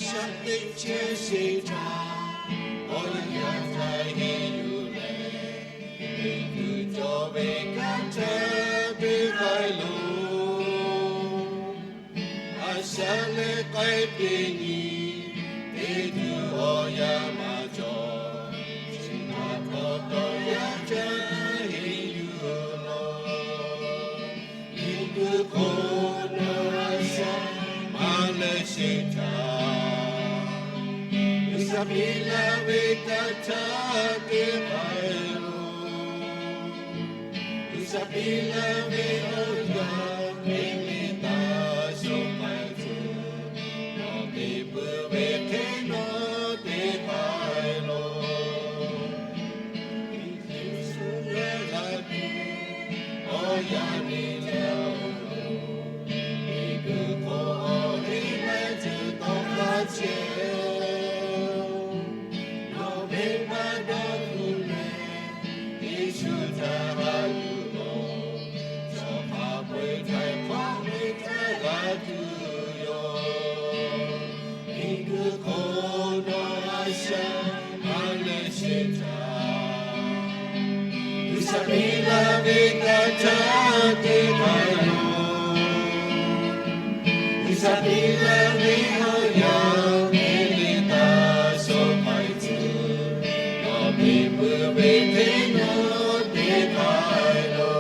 Shaˍ teˇ chehˇ sheˍ htaˇ, awˬ yanˇ htaˇ henˇ yuˬ leh, teˇ hkui cawˬ ve kanˉ htaˇ teˇ k'ai lo, a shaꞈ leh k'ai teˇ nyi, teˇ hkui awˬ yanˇ maˇ cawˬ, chi htaꞈ taw taw yaˇ caˇ henˇ yuˬ law. Miˬguiˬ hk'oˆ nawˬ a shaꞈ maˇ leh sheˍ htaˇ, G'uiˬsha piˇ laˇ ve kanˉ htaˇ teˇ k'ai lo, G'uiˬsha piˇ laˇ ve awˬ yanˇ hk'e le taˇ shawˍ k'ai tuˬ, nawˬ te puiˬ ve hk'e nawˬ teˇ k'ai lo. Yeˍsuˆ lehˬ laˇ tuˬ awˬ yanˇ ve htaꞈ, miˬguiˬ hk'oˆ awˬ heˆ leh ceuˬ tawˆ la chehˇ. Nawˬ venˇbaˆ dawˇ hpfuhˆ leh, Yeˍsuˆ htaꞈ haꞈ yuˬ law. Chaw hk'a peu-eˬ htaiˍ hk'awꞈ ve htaˇ g'a tuˬ yoˬ. Miˬguiˬ hk'oˆ nawˬ a shaꞈ maˇ leh sheˍ htaˇ, G'uiˬsha piˇ laˇ ve kanˉ htaˇ teˇ k'ai lo, G'uiˬsha piˇ laˇ ve awˬ yanˇ hk'e le taˇ shawˍ k'ai tuˬ, nawˬ te puiˬ ve hk'e nawˬ teˇ k'ai lo.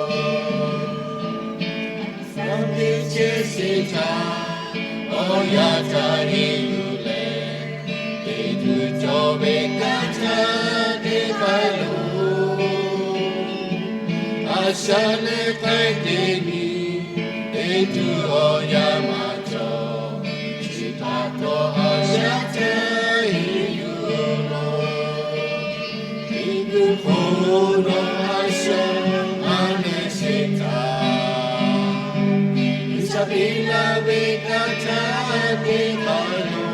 Shaˍ teˇ chehˇ sheˍ htaˇ, awˬ yanˇ htaˇ henˇ yuˬ leh, teˇ hkui cawˬ ve kanˉ htaˇ teˇ k'ai lo, a shaꞈ leh k'ai teˇ nyi, teˇ hkui awˬ yanˇ maˇ cawˬ, chi htaꞈ taw a shaꞈ htaˇ henˇ yuˬ law. Miˬguiˬ hk'oˆ nawˬ a shaꞈ maˇ leh sheˍ htaˇ, G'uiˬsha piˇ laˇ ve kanˉ htaˇ teˇ k'ai lo,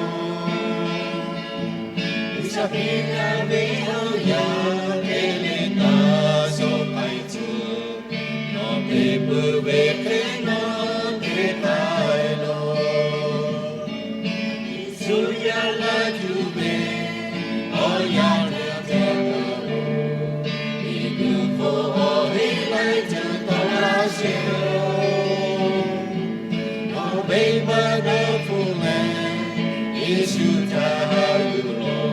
G'uiˬsha piˇ laˇ ve awˬ yanˇ hk'e le taˇ shawˍ k'ai tuˬ, nawˬ te puiˬ ve hk'e nawˬ teˇ k'ai lo. Yeˍsuˆ yaˇ laˇ tuˬ ve awˬ yanˇ htaˇ teˇ k'ai lo, miˬguiˬ hk'oˆ awˬ heˆ leh ceuˬ tawˆ la chehˇ. Nawˬ venˇbaˆ dawˇ hpfuhˆ leh, Yeˍsuˆ htaꞈ haꞈ yuˬ law.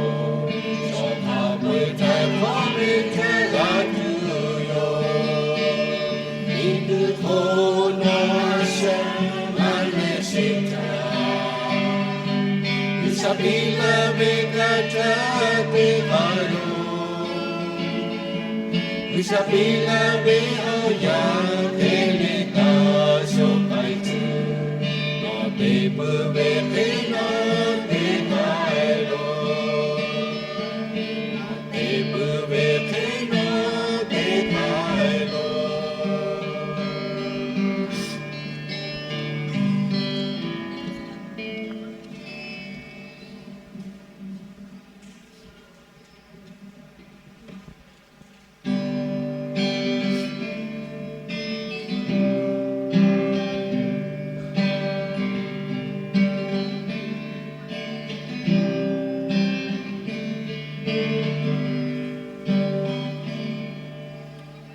Chaw hk'a peu-eˬ htaiˍ hk'awꞈ ve htaˇ g'a tuˬ yoˬ. Miˬguiˬ hk'oˆ nawˬ a shaꞈ maˇ leh sheˍ htaˇ, G'uiˬsha piˇ laˇ ve kanˉ htaˇ teˇ k'ai lo, G'uiˬsha piˇ laˇ ve awˬ yanˇ hk'e le taˇ shawˍ k'ai tuˬ, nawˬ te puiˬ ve hk'e nawˬ teˇ k'ai lo. Te puiˬ ve hk'e nawˬ teˇ k'ai lo.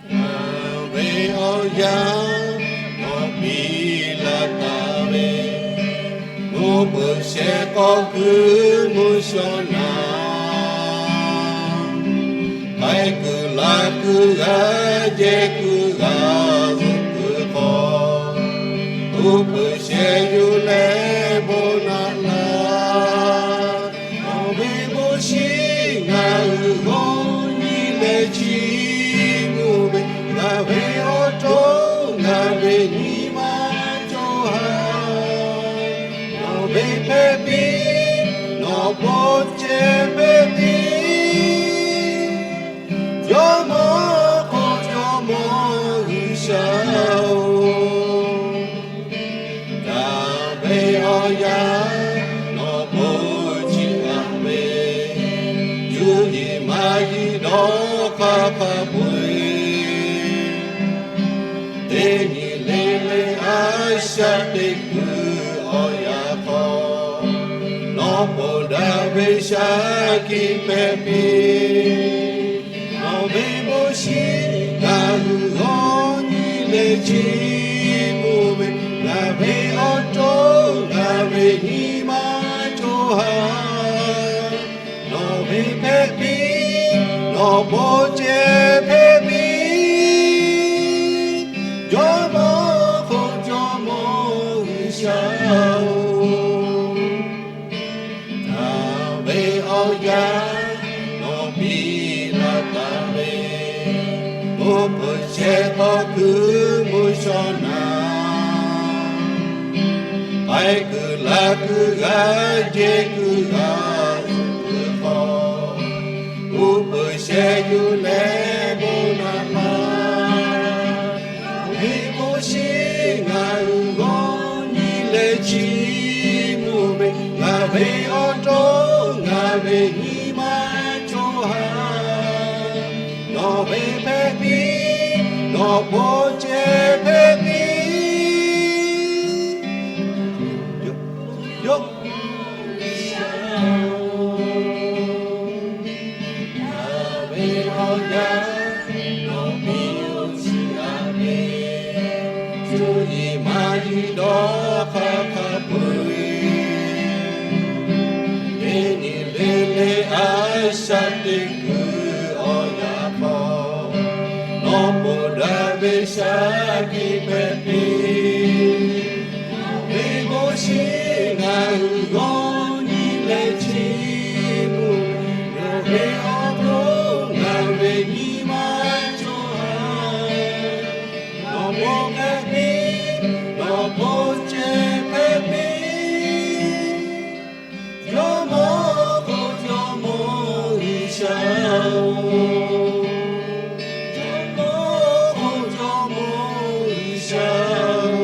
Ngaˬ ve awˬ yanˇ nawˬ piˇ laˇ taˍ ve, mvuhˇ peuˬ shehˍ k'awꞈ kuiˬ mvuhˇ shawˉ naˍ, k'ai kuiˬ laˬ kuiˬ g'a jehˇ kuiˬ g'a zuhꞈ kuiˬ hk'aw, mvuhˇ peuˬ shehˍ yuˬ leh bon naꞈ laˇ. Nawˬ ve bon shiˍ ngaˬ hui g'awˇ nyi leh chiˇ mvuh ve, ngaˬ ve awˬ to ngaˬ ve nyi ma cawˬ haˍ. Nawˬ ve hpehꞈ piˇ, nawˬ bon ceh hpehꞈ piˇ, Jawˇmawˇ hk'aw Jawˇmawˇ G'uiˬsha oˬ. Ngaˬ ve awˬ yanˇ nawˬ bon chi aꞈ ve, yuˇ yiˍ maˇ yiˍ dawˇ hk'aˇ hk'a peu-eˬ, teˇ nyi le le a shaꞈ teꞈ kuiˬ awˬ yanˇ hk'aw, nawˬ Awˬ bon daꞈ ve shaˉ hkiˆ hpehꞈ piˇ. Nawˬ ve bon shiˍ ngaˬ hui g'awˇ nyi leh chiˇ mvuh ve, ngaˬ ve awˬ to ngaˬ ve nyi ma co ha. Nawˬ ve hpehꞈ piˇ, nawˬ bon ceh hpehꞈ piˇ. Jawˇmawˇ hk'oˆ Jawˇmawˇ G'uiˬsha-oˬ, htaꞈ ve awˬ yanˇ nawˬ piˇ la taˍ ve, oˇ peuˬ shehˍ hpawˇ kuiˬ mvuhˇ shawˉ naˍ, k'ai kuiˬ laˬ kuiˬ g'a jehˇ kuiˬ g'a kuiˬ hk'aw, uˉ peunˍ sheh yuˬ leh bon naꞈ ma. Ngaˬ ve bon shiˍ ngaˬ hui g'awˇ nyi leh chiˇ mvuh ve, ngaˬ ve awˬ to ngaˬ ve nyi ma co ha. Nawˬ ve hpehꞈ piˇ, nawˬ bon ceh hpehꞈ piˇ. Yawˇ, yawˇ, ngaˬ ve awˬ yanˇ nawˬ piˇ-oˬ chi aꞈ ve, cuˇ yiˍ maˇ yiˍ dawˇ hk'aˇ hk'a peu-eˬ, teˇ nyi le le a shaꞈ teꞈ kuiˬ awˬ yaꞈ hk'aw, nawˬ ponˬ daꞈ ve shaˉ hkiˆ hpehꞈ piˇ. Ve bon shiˍ ngaˬ hui g'awˇ nyi leh chiˇ mvuh, nawˬ ve awˬ to ngaˬ ve nyi ma co ha. Nawˬ bon hpehꞈ piˇ, nawˬ bon ceh hpehꞈ piˇ. Jawˇmawˇ k'o Jawˇmawˇ G'uiˬsha-oˬ, Jawˇmawˇ k'o Jawˇmawˇ G'uiˬsha-oˬ.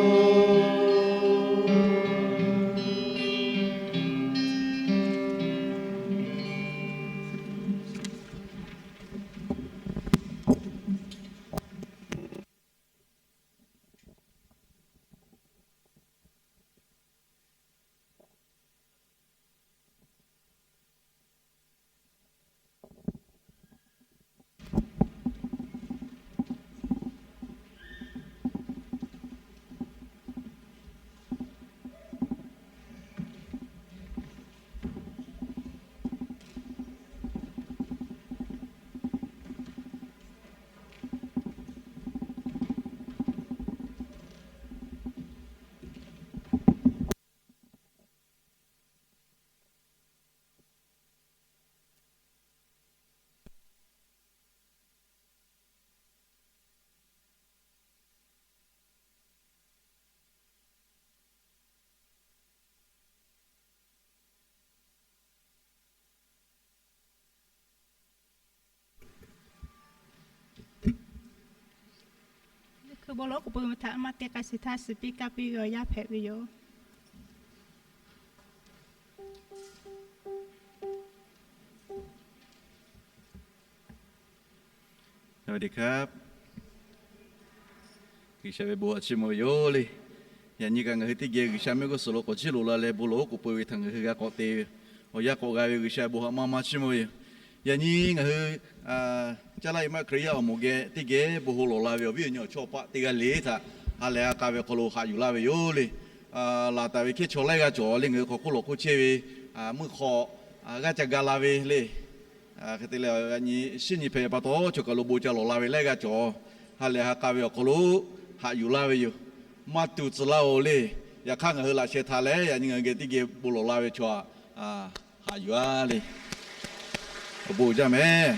Hkui bon lawˬ k'oˍ pui mvuhˇ htaꞈ maˇ te k'ai shiˍ htaˇ, suhˍ piˇ kaˇ piˇ ve awˬ yanˇ hpehꞈ ve yoˬ. G'uiˬsha ve bon htaꞈ chiˇ mvuh ve yoˬ le. Yaꞈ nyi kaꞈ ngaˬ hui teˇ geh G'uiˬsha mehˆ g'uˇ suhˍ lo k'awꞈ chiˇ loꞈ la leh bon lawˬ oˉ k'oˍ pui ve htaꞈ ngaˬ hui g'a k'awꞈ te ve, awˬ yanˇ k'awꞈ g'a ve G'uiˬsha bon htaꞈ maˇ maˇ chiˇ mvuh ve yoˬ. Yaꞈ nyi ngaˬ hui Caˇ laˇ e maˆ Hkriꞈ yaˇ awˬ moˍ geh teˇ geh bon hawˉ lawˬ la ve awˬ viˉ awˬ nyi awˬ chawˇ paˆ teˇ g'aˇ le htaꞈ ha lehˬ ha k'a ve awˬ hk'aw lo haꞈ yuˬ laˇ ve yoˬ le. Laˬ taˍ ve hkehˇ chaw laiˉ g'aˇ cawˬ le, ngaˬ hui hk'aw hk'oˆ lawˬ hk'oˆ chehˇ ve mvuhˇ hk'aw g'aˇ ca ga la ve le. Hk'e te leh, yaꞈ nyi shinˉ nyi hpehꞈ pa taw, chaw kaˬ lo bon ca lawˬ la ve laiˉ g'aˇ cawˬ. Ha lehˬ ha k'a ve awˬ hk'aw lo haꞈ yuˬ laˇ ve yoˬ. Maˇ tuˬ tcuh laˇ-oˬ le. Yaꞈ hk'aˇ ngaˬ hui laꞈ sheh htaꞈ leh yaꞈ nyi ngaˬ hui geh teˇ geh bon lawˬ la ve chaw aꞈ haꞈ yuˬ-a le. Awˬ bon jaˇ mehˍ.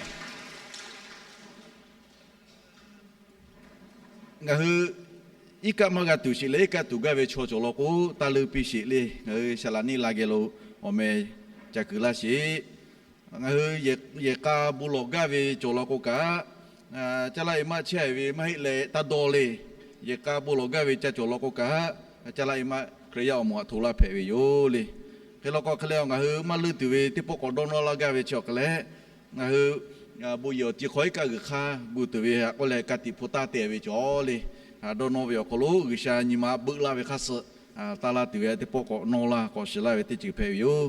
Ngaˬ hui iˉ kaˆ maˇ g'a tuˬ sheˍ leh, iˉ kaˆ tuˬ gaˇ ve chaw cawˬ law k'o, taˇ leuˇ piˇ sheˍ le. Ngaˬ hui Saˍlaˍniˆ la geh lo awˬ meh ca kuiˬ laˇ sheˍ. Ngaˬ hui yehˬ k'a bon lawˬ gaˇ ve cawˬ law k'o kaꞈ, Caˇ laˇ e maˆ chehˇ ve maˇ heˆ leh taˇ dawˇ le. Yehˬ k'a bon lawˬ gaˇ ve ca cawˬ law k'o kaꞈ, Caˇ laˇ e maˆ Hkriꞈ yaˇ awˬ moˍ aꞈ hto laˇ hpehꞈ ve yoˬ le. Hk'e law k'o hk'e leh, ngaˬ hui maˇ leuˇ tuˬ ve teˇ pawˆ k'awꞈ dawˇ nawˇ laˇ gaˇ ve chi awˬ hk'e leh, ngaˬ hui bon yehˬ awˬ ti hk'aw iˉ kaˆ g'uiˬ hk'aˇ gu tuˬ ve htaꞈ k'oˆ leh, ka tiꞈ hpu taˇ te ve cawˬ le. Dawˇ nawˇ ve awˬ hk'aw lo G'uiˬsha nyi ma beuꞈ laˇ ve hk'aˇ suh taˇ laˇ tuˬ ve teˇ pawˆ k'awꞈ nawˇ laˇ k'awꞈ shiˍ laˇ ve teˇ ceuˬ hpehꞈ ve yoˬ.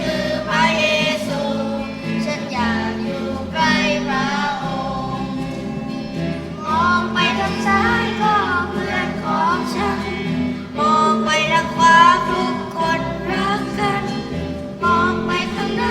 คือพระเยซู ฉันอยากอยู่ใกล้พระองค์ มองไปทางซ้ายก็เพื่อนของฉัน มองไปทางขวาทุกคนรักกัน มองไปข้างหน้า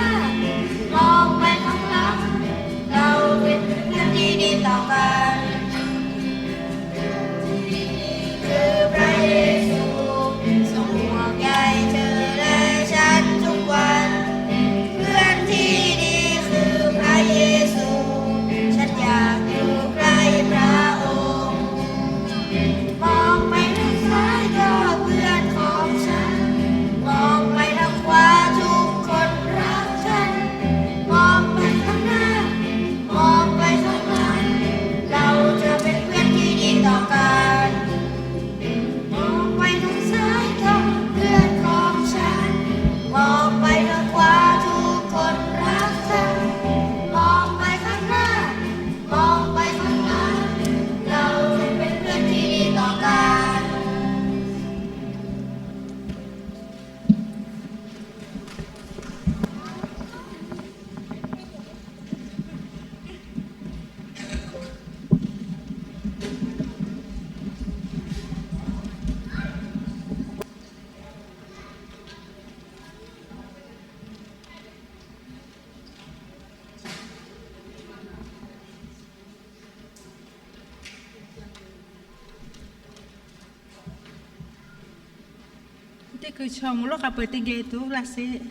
Teˇ hkui chaw mvuh lonˉ hk'a peu-eˬ teˇ geh tuˬ laˇ sheˍ.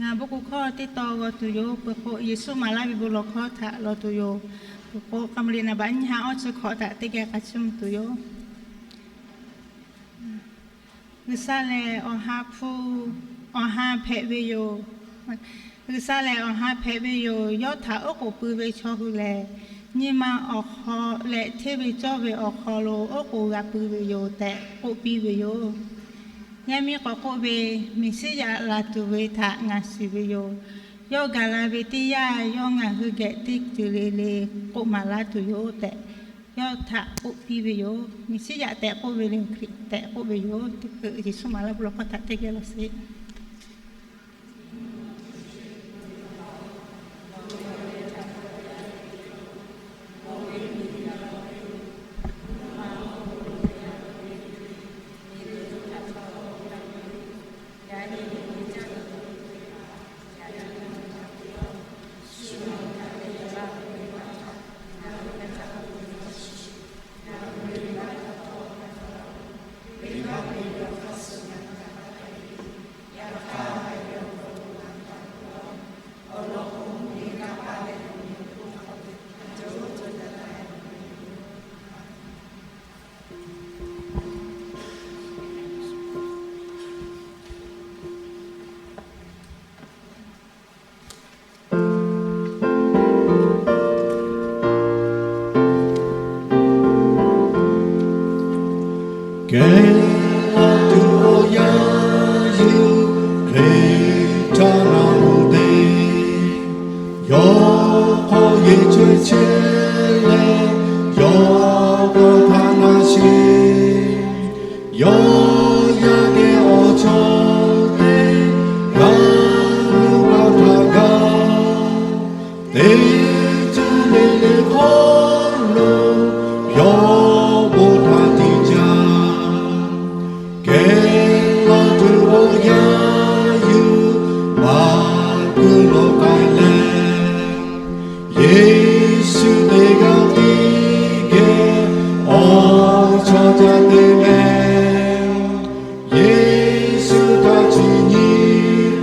Ngaˬ bon k'o hkawˇ teˇ tawn g'aw tuˬ yoˬ. Peuˬ k'o, Yeˍsuˆ maˍ laˇ ve bon lawˬ hkawˇ htaꞈ lawˬ tuˬ yoˬ. Peuˬ k'o, k'a mvuh liꞈ naˍ baꞈ nyiˇ ha awˇ chi hkawꞈ htaꞈ teˇ geh k'a chiˇ mvuh tuˬ yoˬ. G'uiˬsha lehˬ awˬ ha hpu, awˬ ha hpehꞈ ve yoˬ. G'uiˬsha lehˬ awˬ ha hpehꞈ ve yoˬ. Yawˇ htaꞈ oˉ k'oˍ pui ve chaw hui lehˬ, nyi ma awˬ hk'aw leh hteˇ ve cawˇ ve awˬ hk'aw lo oˉ k'oˍ g'a pui ve yoˬ tehꞈ k'oˆ piˇ ve yoˬ. Yaˇ miˇ k'awꞈ k'oˆ ve, Meˍsiˉyaꞈ laˬ tuˬ ve htaꞈ ngaˬ shiˍ ve yoˬ. Yawˇ gaˬ la ve teˇ yanˇ, yawˇ ngaˬ hui geh teˇ ceuˬ le le k'oˆ maˍ laˇ tuˬ yoˬ tehꞈ, yawˇ htaꞈ k'oˆ piˇ ve yoˬ. Meˍsiˉyaꞈ tehꞈ k'oˆ ve lehˬ, Hkriꞈ tehꞈ k'oˆ ve yoˬ. Teˇ hkui Yeˍsuˆ maˍ laˇ ve bon lawˬ hkawˇ htaꞈ teˇ geh laˇ sheˍ. Kehˬ la tuˬ awˬ yanˇ yuˬ Hkriꞈ htaꞈ na loˍ te. Yawˇ hk'aw yehˬ chaweh chehˇ leh, yawˇ hk'aw htaꞈ na sheˍ. Yawˇ yaˇ geh awˬ chaw teˇ g'aˇ lo hk'aw htaꞈ gaˇ. Teˇ ceuˬ le le hk'aw lo yawˇ bon htaꞈ tiꞈ jaˇ. Kehˬ la tuˬ awˬ yanˇ yuˬ maˇ keu lawˬ k'ai leh, Yeˍsuˆ teˇ g'aˇ tiˉ geh awˬ chaw ca te meh. Yeˍsuˆ htaꞈ cuˇ nyi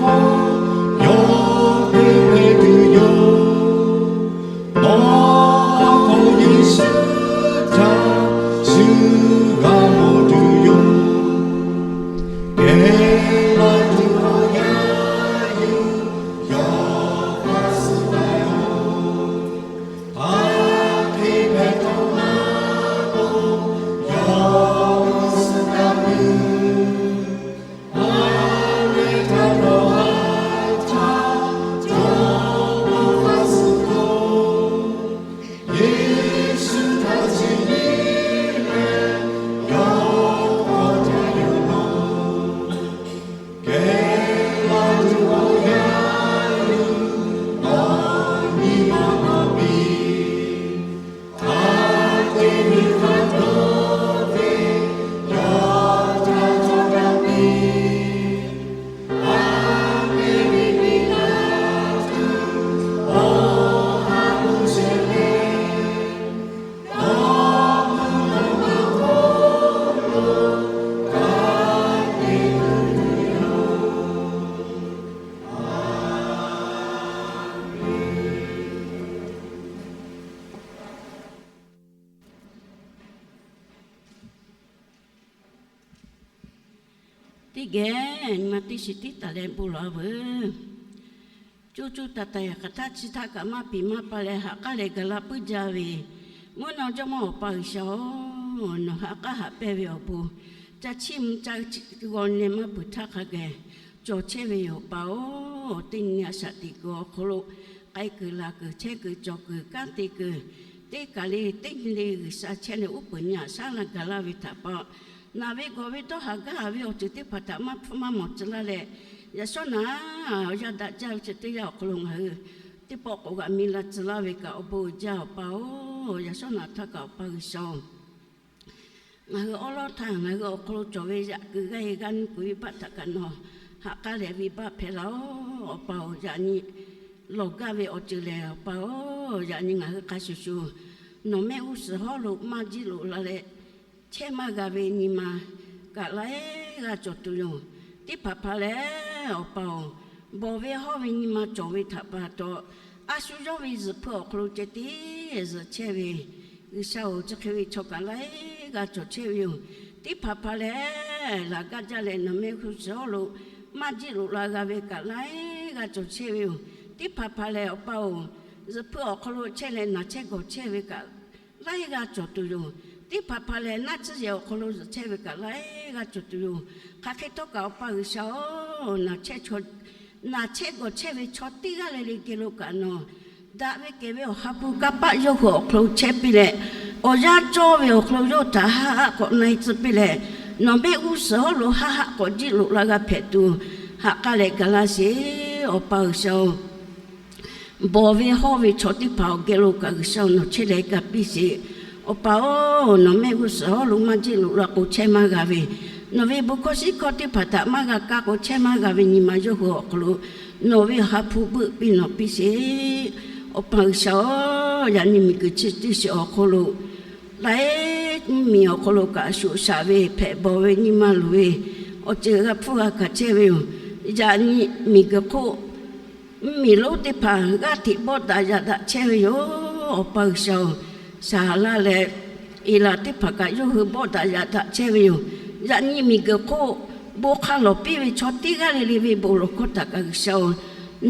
k'o, yawˇ te meh tuˬ yoˬ. Nawˬ hk'aw Yeˍsuˆ htaꞈ shu g'a mawˬ tuˬ yoˬ. Kehˬ la tuˬ awˬ yanˇ yuˬ yawˇ hk'a suh taˍ yoˬ. Aˬ hk'e hpehꞈ htawˇ maˇ k'oˆ, yawˇ suh taˍ peuˬ. Aˬ leh htaꞈ dawˬ haˍ htaˇ, jawˇmawˇ hk'a suh k'o, Yeˍsuˆ htaꞈ cuˇ nyi leh, yawˇ hk'aw htaꞈ yuˬ nawˬ. Kehˬ la tuˬ awˬ yanˇ yuˬ nawˬ nyi ma nawˬ piˇ. Aˬ hk'e ve hk'a dawˇ ve yawˇ htaꞈ cawˬ daꞈ piˇ. Aˬ hk'e ve teˇ g'aˇ tuˬ awˬ ha hpu shehˍ leh, Teˇ geh nyi ma teˇ shiˍ tiˉ taˍ leh bon lawˬ a veuˬ. Cuˇ cuˇ taiˍ taiˍ hk'aˬ htaˇ chi htaˇ kaꞈ maˇ piˍ maˇ pa leh ha k'aˉ leh gaˬ la puiˉ jaˇ ve, mvuhˇ naw Jawˇmawˇ Awˬ pa G'uiˬsha-oˬ, nawˬ ha k'aˉ haꞈ pehnˇ ve awˬ bon, ca chiˇ mvuh ca g'aw nyi leh maˇ peuˬ htaˇ hk'a geh cawˬ chehˇ ve yoˬ, Awˬ pa-oˬ. Teˇ nyi a shaꞈ teꞈ kuiˬ awˬ hk'aw lo k'ai kuiˬ laˬ kuiˬ chehˇ kuiˬ cawˬ kuiˬ kanˉ te kuiˬ, teˇ kaˬ le teˇ nyi le G'uiˬsha chehˇ leh uˉ peunˍ nyi a shaˉ laˇ gaˬ laˇ ve htaꞈ pa nawˬ ve gawˬ ve dawˇ haˍ gaˇ haˍ ve awˬ ceuˬ teˇ hpaˍ htaꞈ maˇ hpfuhˇ maˇ mawˬ tcuh laˇ leh, yaꞈ shawˉ naꞈ awˬ yanˇ daꞈ jaˇ ve chi teˇ yanˇ awˬ hk'aw lo ngaˬ hui teˇ pawˆ k'awꞈ g'aꞈ mi la tcuh laˇ ve kaꞈ awˬ bon uiˍ jaˇ, Awˬ pa-oˬ. Yaꞈ shawˉ naꞈ htaˇ kaꞈ Awˬ pa G'uiˬsha-oˬ, ngaˬ hui awˉ lawˉ htaˇ ngaˬ hui awˬ hk'aw lo cawˬ ve yaꞈ kuiˬ g'aˇ e g'aˇ nuˇ kuiˬ venˇ baˆ htaꞈ kaꞈ nawˬ ha k'aˉ leh venˇ baˆ hpehꞈ laˇ-oˬ, Awˬ pa-oˬ. Yaꞈ nyi lawˬ gaˇ ve awˬ ceuˬ lehˬ, Awˬ pa-oˬ, yaꞈ nyi ngaˬ hui hk'a shuˍ shuˍ nawˬ mehˆ g'uˇ suhˍ hawˉ lo maˇ jiˇ loꞈ la leh, chehˇ maˇ g'a ve nyi ma kaꞈ laiˉ g'aˇ cawˬ tuˬ yoˬ. Teˇ hpaˍ hpaˍ lehˬ, Awˬ pa-oˬ, bawˬ ve hawˇ ve nyi ma cawˬ ve htaꞈ pa taw, a shu yawˇ ve zuhꞈ hpui awˬ hk'aw lo ceh tiˉ zuhꞈ chehˇ ve, G'uiˬsha-oˬ, chi hk'e ve chaw kaꞈ laiˉ g'aˇ cawˬ chehˇ ve yoˬ. Teˇ hpaˍ hpaˍ lehˬ, laꞈ gaˇ jaˇ leh nawˬ mehˆ g'uˇ suhˍ hawˉ lo maˇ jiˆ loꞈ la g'a ve kaꞈ laiˉ g'aˇ cawˬ chehˇ ve yoˬ. Teˇ hpaˍ hpaˍ lehˬ, Awˬ pa-oˬ, zuhꞈ hpui awˬ hk'aw lo chehˇ leh naˬ chehˇ gawˬ chehˇ ve kaꞈ laiˉ g'aˇ cawˬ tuˬ yoˬ. Teˇ hpaˍ hpaˍ lehˬ, naˆ tsuhˇ yehˬ awˬ hk'aw lo zuhꞈ chehˇ ve kaꞈ laiˉ g'aˇ cawˬ tuˬ yoˬ. Hk'aˬ hk'e htawˇ kaꞈ, Awˬ pa G'uiˬsha-oˬ, naˬ chehˇ gawˬ chehˇ ve chaw teˇ g'aˇ le le geh lo kaꞈ nawˬ daꞈ ve kehˬ ve Awˬ ha hpu kanˇ paˆ yawˇ hui awˬ hk'aw lo chehˇ piˇ leh, awˬ yanˇ cawˇ ve awˬ hk'aw lo yawˇ htaꞈ haˆ haˆ k'awꞈ na-e tcuh piˇ leh, nawˬ mehˆ g'uˇ suhˍ hawˉ lo haˆ haˆ k'awꞈ jiˆ loꞈ la g'a hpehꞈ tuˬ, ha k'aˇ leh ga laˇ sheˍ. Awˬ pa G'uiˬsha-oˬ, bawˬ ve hawˇ ve chaw teˇ hpaˍ awˬ geh lo kaꞈ G'uiˬsha-oˬ, nawˬ chehˇ leh ga piˇ sheˍ. Awˬ pa-oˬ, nawˬ mehˆ g'uˇ suhˍ hawˉ lo maˇ jiˆ loꞈ la k'o chehˇ maˇ g'a ve, nawˬ ve bon hkawˇ shiˉ hkawˇ teˇ hpaˍ htaꞈ maˇ g'a kaˇ k'o chehˇ maˇ g'a ve nyi ma yawˇ hui awˬ hk'aw lo nawˬ ve Awˬ ha hpu beuˆ piˇ nawˬ piˇ sheˍ. Awˬ pa G'uiˬsha-oˬ, yaꞈ nyi miˬguiˬ chi teˇ shiˍ awˬ hk'aw lo laiˉ mvuhˇmiˬ awˬ hk'aw lo kaꞈ shoꞈ shaꞈ ve hpehꞈ bawˬ ve nyi ma luˬ ve awˬ ceuˬ g'a hpfuhˇ g'a hkanˍ chehˇ ve yoˬ. Yaꞈ nyi miˬguiˬ hk'oˆ mvuhˇmiˬ lonˉ teˇ hpaˍ g'aˇ hteꞈ bawˆ daꞈ yaꞈ daꞈ chehˇ ve yoˬ. Awˬ pa G'uiˬsha-oˬ, Saˍlaˆ leh Eˍlaꞈ teˇ hpaˍ kaꞈ yawˇ hui bawˆ daꞈ yaꞈ daꞈ chehˇ ve yoˬ. Yaꞈ nyi miˬguiˬ hk'oˆ bon hk'a lawˬ piˇ ve chaw teˇ g'aˇ le le ve bon lawˬ hkawˇ htaꞈ kaꞈ G'uiˬsha-oˬ,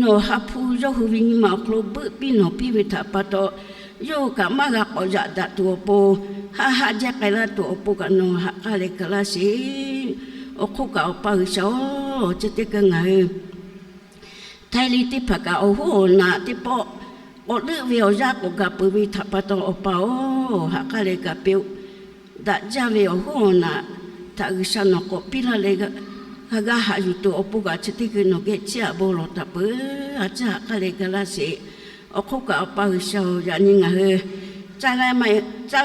nawˬ ha hpu yawˇ hui ve nyi ma awˬ hk'aw lo beuˆ piˇ nawˬ piˇ ve htaꞈ pa taw, yawˇ hui kaꞈ maˇ g'a k'awꞈ yaꞈ daꞈ tuˬ awˬ pon, haˆ haˆ jehˇ k'ai laˇ tuˬ awˬ pon kaꞈ nawˬ ha k'aˇ leh ga laˇ sheˍ. Awˬ hk'oˆ kaꞈ Awˬ pa G'uiˬsha-oˬ, chi teˇ hkui ngaˬ hui Htaiˇ liˇ teˇ hpaˍ kaꞈ awˬ hoˉ awˬ naꞈ teˇ pawˆ k'awꞈ leuˆ ve awˬ yanˇ k'awꞈ gaˬ peuˬ ve htaꞈ pa taw, Awˬ pa-oˬ, ha k'aˇ leh ga piˇ-oˆ. Daꞈ jaˇ ve awˬ hoˉ awˬ naꞈ htaꞈ G'uiˬsha nawˬ k'awꞈ piˇ laˇ leh, g'a g'a haꞈ yuˬ tuˬ awˬ pon kaꞈ chi teˇ hkui nawˬ geh chiˇ aꞈ bon lawˬ taˍ peuˬ. A ciˉ ha k'aˇ leh ga laˇ sheˍ. Awˬ hk'oˆ kaꞈ Awˬ pa G'uiˬsha-oˬ, yaꞈ nyi ngaˬ hui caˇ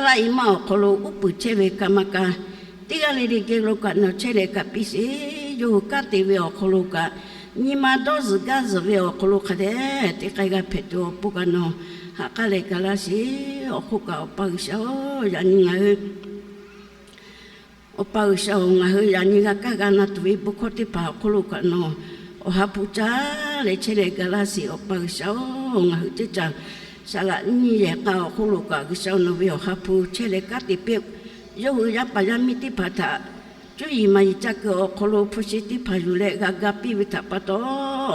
laˇ e maˇ awˬ hk'aw lo uˉ peunˍ chehˇ ve ka ma ka teˇ g'aˇ le le geh lo kaꞈ nawˬ chehˇ leh kaꞈ piˇ sheˍ. Yawˇ hui kanˉ te ve awˬ hk'aw lo kaꞈ, nyi ma dawˇ zuhˬ gaˇ zuhˬ ve awˬ hk'aw lo hk'a dehꞈ te k'ai g'a hpehꞈ tuˬ awˬ pon kaꞈ nawˬ ha k'aˇ leh ga laˇ sheˍ. Awˬ hk'oˆ kaꞈ Awˬ pa G'uiˬsha-oˬ, yaꞈ nyi ngaˬ hui Awˬ pa G'uiˬsha-oˬ, ngaˬ hui yaꞈ nyi g'a kaˇ g'a na tuˬ ve bon hkawˇ teˇ hpaˍ awˬ hk'oˆ lo kaꞈ nawˬ Awˬ ha hpu caˇ leh chehˇ leh ga laˇ sheˍ. Awˬ pa G'uiˬsha-oˬ, ngaˬ hui teˇ caˬ saˍ laꞈ nyiˇ yehˬ k'a awˬ hk'oˆ lo kaꞈ G'uiˬsha nawˬ ve Awˬ ha hpu chehˇ leh kanˉ te piˇ-oˆ. Yawˇ hui yaˇ paˍ yaˇ miˇ teˇ hpaˍ htaꞈ cuˇ yiˍ maˍ yiˍ ca kuiˬ awˬ hk'aw lo hpu shi teˇ hpaˍ yuˬ leh g'a ga piˇ ve htaꞈ pa taw,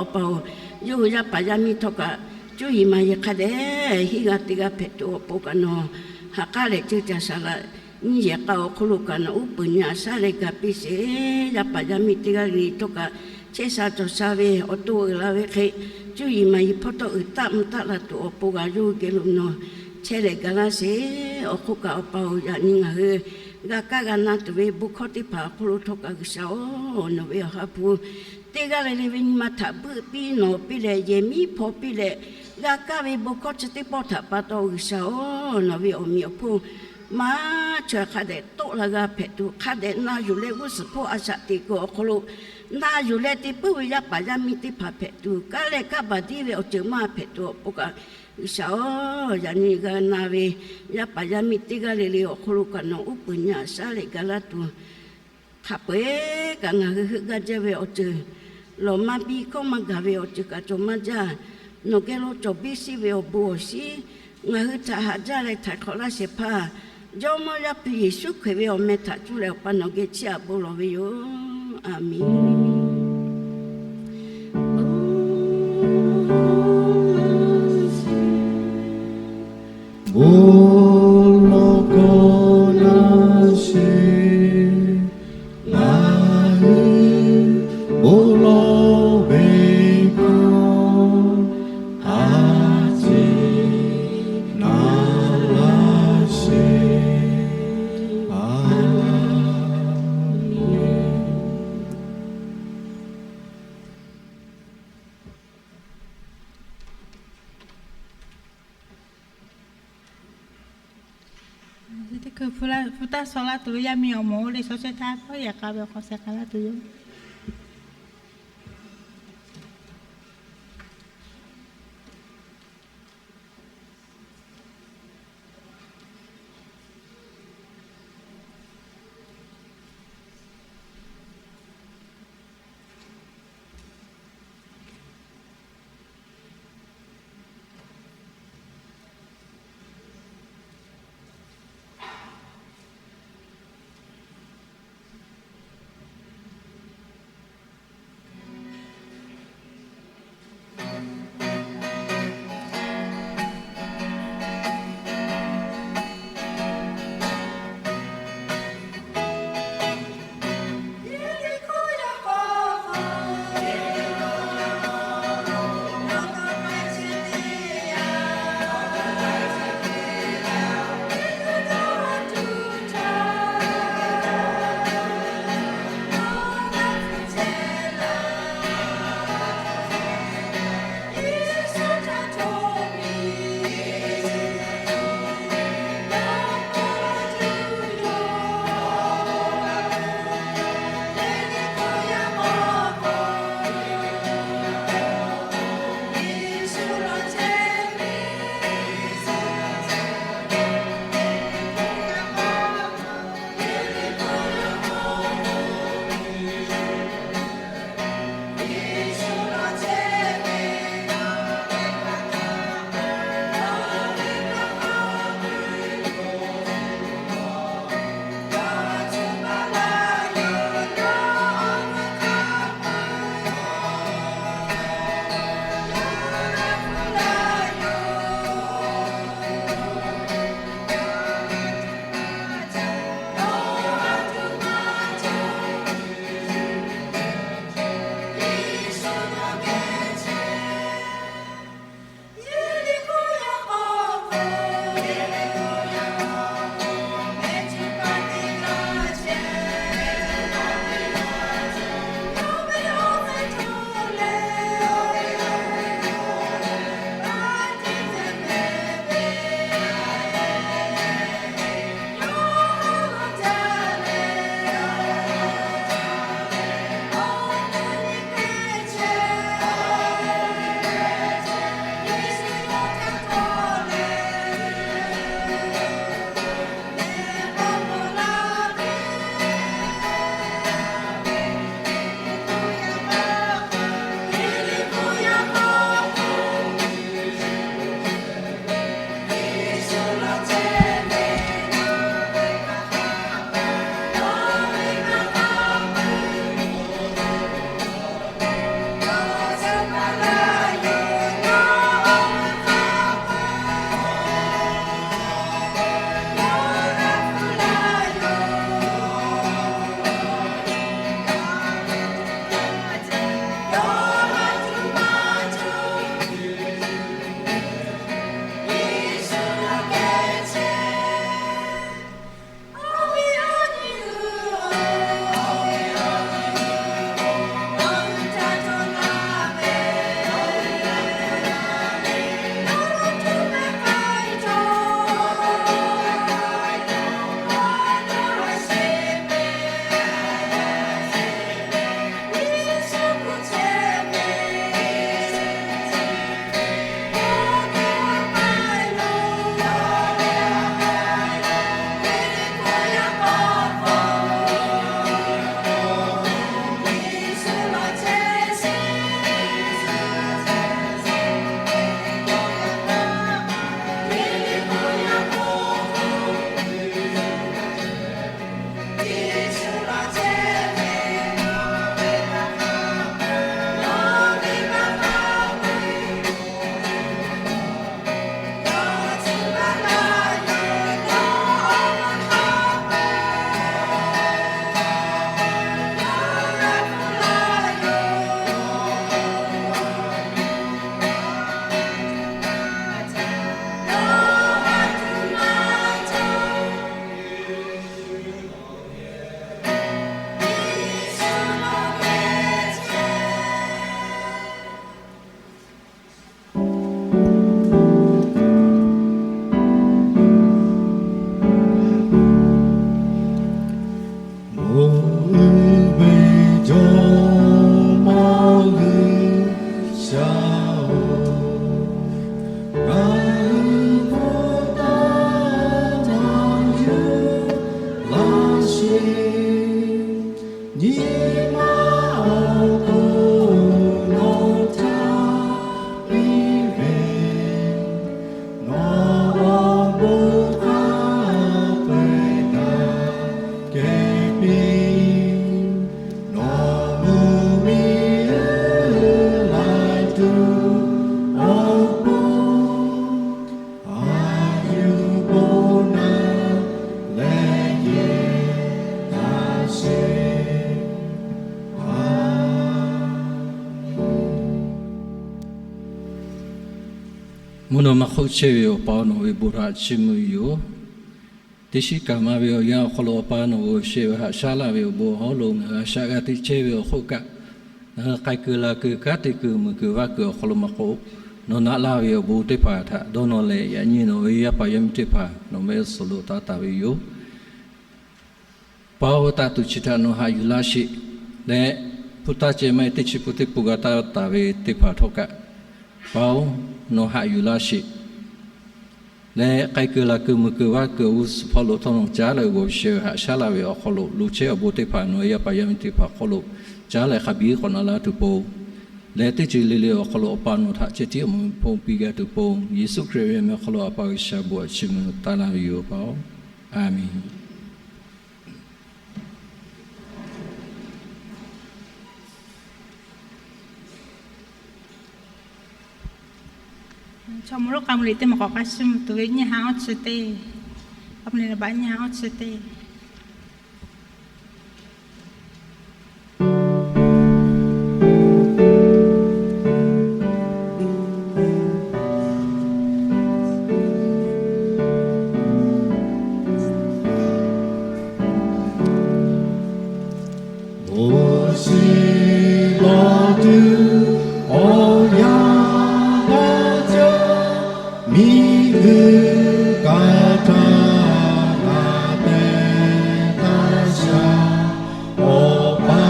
Awˬ pa-oˬ, yawˇ hui yaˇ paˍ yaˇ miˇ htawˇ kaꞈ cuˇ yiˍ maˍ yiˍ hk'a dehꞈ henˇ g'a te g'a hpehꞈ tuˬ awˬ pon kaꞈ nawˬ ha k'aˇ leh ceuˇ caˬ saˍ laꞈ nyiˇ yehˬ k'a awˬ hk'oˆ lo kaꞈ nawˬ uˉ peunˍ nyi a shaˉ leh ga piˇ sheˍ. Yaˇ paˍ yaˇ miˇ teˇ g'aˇ le le htawˇ kaꞈ chehˇ sha cawˬ sha ve awˬ to uiˍ la ve hk'e, cuˇ yiˍ maˍ yiˍ hpawˇ htawˇ uiˍ taˆ mvuh taˆ la tuˬ awˬ pon g'a yawˇ hui geh lo nawˬ chehˇ leh ga laˇ sheˍ. Awˬ hk'oˆ kaꞈ Awˬ pa-oˬ, yaꞈ nyi ngaˬ hui g'a kaˇ g'a na tuˬ ve bon hkawˇ teˇ hpaˍ awˬ hk'oˆ lo htawˇ kaꞈ G'uiˬsha-oˬ, nawˬ ve Awˬ ha hpu teˇ g'aˇ le le ve nyi ma htaꞈ beuˆ piˇ nawˬ piˇ leh yehˬ miˉ hpaw piˇ leh g'a kaˇ ve bon hkawˇ chi teˇ pawˆ htaꞈ pa taw G'uiˬsha-oˬ, nawˬ ve awˬ meꞈ awˬ hponˇ maˇ chaweh hk'a dehꞈ toˆ la g'a hpehꞈ tuˬ, hk'a dehꞈ na yuˬ leh g'uˇ suhˍ hpawˇ a shaꞈ teꞈ kuiˬ awˬ hk'aw lo na yuˬ leh te puiˉ ve yaˇ paˍ yaˇ miˇ teˇ hpaˍ hpehꞈ tuˬ, kaˇ leh kaˇ baˬ diˇ ve awˬ ceuˬ maˇ hpehꞈ tuˬ awˬ pon kaꞈ G'uiˬsha-oˬ, yaꞈ nyi g'a na ve yaˇ paˍ yaˇ miˇ teˇ g'aˇ le le awˬ hk'oˆ lo kaꞈ nawˬ uˉ peunˍ nyi a shaˉ leh ga laˇ tuˬ, hk'a peu-eˬ kaꞈ ngaˬ hui heuˆ gaˇ jaˇ ve awˬ ceuˬ, lawˬ maˇ biˇ hkawˇ maˇ gaˬ ve awˬ ceuˬ kaꞈ cawˬ maˇ jaˇ. Nawˬ geh lo cawˬ biˇ shiˆ ve awˬ bon awˬ shinˉ ngaˬ hui htaꞈ haꞈ jaˇ leh htaiˍ hk'awꞈ laˇ shehˍ hpaˇ, Jawˇmawˇ Yaˇ hpu Yeˍsuˆ Hkriꞈ ve awˬ meh htaꞈ cuˇ leh Awˬ pa nawˬ geh chiˇ aꞈ bon lawˬ ve yoˬ. A menˬ. Bon lawˬ k'o na sheˍ, ngaˬ hui bon lawˬ ve hk'aw a ciˉ na laˇ sheˍ. A menˬ. Teˇ hkui hpu taˇ shaw laˇ tuˬ ve yaˇ miˇ awˬ moˍ oˇ le shaw shehˇ htaˇ, hpawˇ yehˬ k'a ve awˬ hk'aw sheh k'ai laˇ tuˬ yoˬ. Nyi ma awˬ hk'oˆ nawˬ htaꞈ piˇ ve, nawˬ awˬ bon hk'a peu-eˬ g'a keh piˇ. Nawˬ mvuhˇ miˬ laiˉ tuˬ awˬ pon a yuˬ bon naˍ leh yehˬ taˍ sheˍ. Mvuhˇ naw ma hk'oˆ chehˇ ve Awˬ pa, nawˬ ve bon htaꞈ chiˇ mvuh yoˬ. Teˇ shiˉ kaꞈ maˇ ve awˬ yanˇ awˬ hk'aw lo, Awˬ pa, nawˬ g'awˬ shehˍ ve haꞈ shaˉ laˇ ve awˬ bon awˬ hawˉ lo ngaˬ hui a shaꞈ g'a teꞈ chehˇ ve awˬ hk'oˆ kaꞈ, ngaˬ hui k'ai kuiˬ la kuiˬ, kanˉ te kuiˬ, muiˬ kuiˬ vaˇ kuiˬ awˬ hk'aw lo maˇ k'oˆ, nawˬ naꞈ laˇ ve awˬ bon teˇ hpaˍ htaꞈ dawˇ nawˇ leh, yaꞈ nyi nawˬ ve yaˇ paˍ yaˇ miˇ teˇ hpaˍ nawˬ mehˆ g'uˇ suhˍ lo taˇ taˍ ve yoˬ. Paoˬ, taˇ tuˬ chi htaꞈ nawˬ haꞈ yuˬ laˇ sheˍ leh, hpu taˇ ceh maˇ heˆ, teˇ chi pun teˇ pun g'a taˇ taˍ ve teˇ hpaˍ htawˇ kaꞈ, Paoˬ, nawˬ haꞈ yuˬ laˇ sheˍ leh, k'ai kuiˬ la kuiˬ, muiˬ kuiˬ vaˇ kuiˬ awˬ g'uˇ suhˍ hpawˇ lo htawˇ nawˬ caˉ leh g'awˬ shehˍ ve haꞈ shaˉ laˇ ve awˬ hk'aw lo, loꞈ chehˇ awˬ bon teˇ hpaˍ nawˬ ve yaˇ paˍ yaˇ miˇ teˇ hpaˍ hk'aw lo caˉ leh hk'a biˇ k'awꞈ naꞈ laˇ tuˬ pon leh, teˇ ceuˬ le le awˬ hk'aw lo Awˬ pa nawˬ htaꞈ ceh tiˉ awˬ moˍ hpon piˇ g'a tuˬ pon, Yeˍsuˆ Hkriꞈ ve meh awˬ hk'aw lo Awˬ pa G'uiˬsha bon htaꞈ chiˇ mvuh taˍ laˇ ve yoˬ, Paoˬ. Aˍmenˍ. Chaw mvuh lonˉ k'a mvuh liꞈ teˇ maˬ k'awꞈ k'ai suh tuˬ ve nyiˇ ha awˇ chi teˇ, k'a mvuh liꞈ baꞈ nyiˇ ha awˇ chi teˇ. Moˍseˍ lawˬ tuˬ awˬ yanˇ gaˇ jaˇ, miˬguiˬ kaꞈ htaˇ ngaˬ tehˬ taˇ sha. Awˬ pa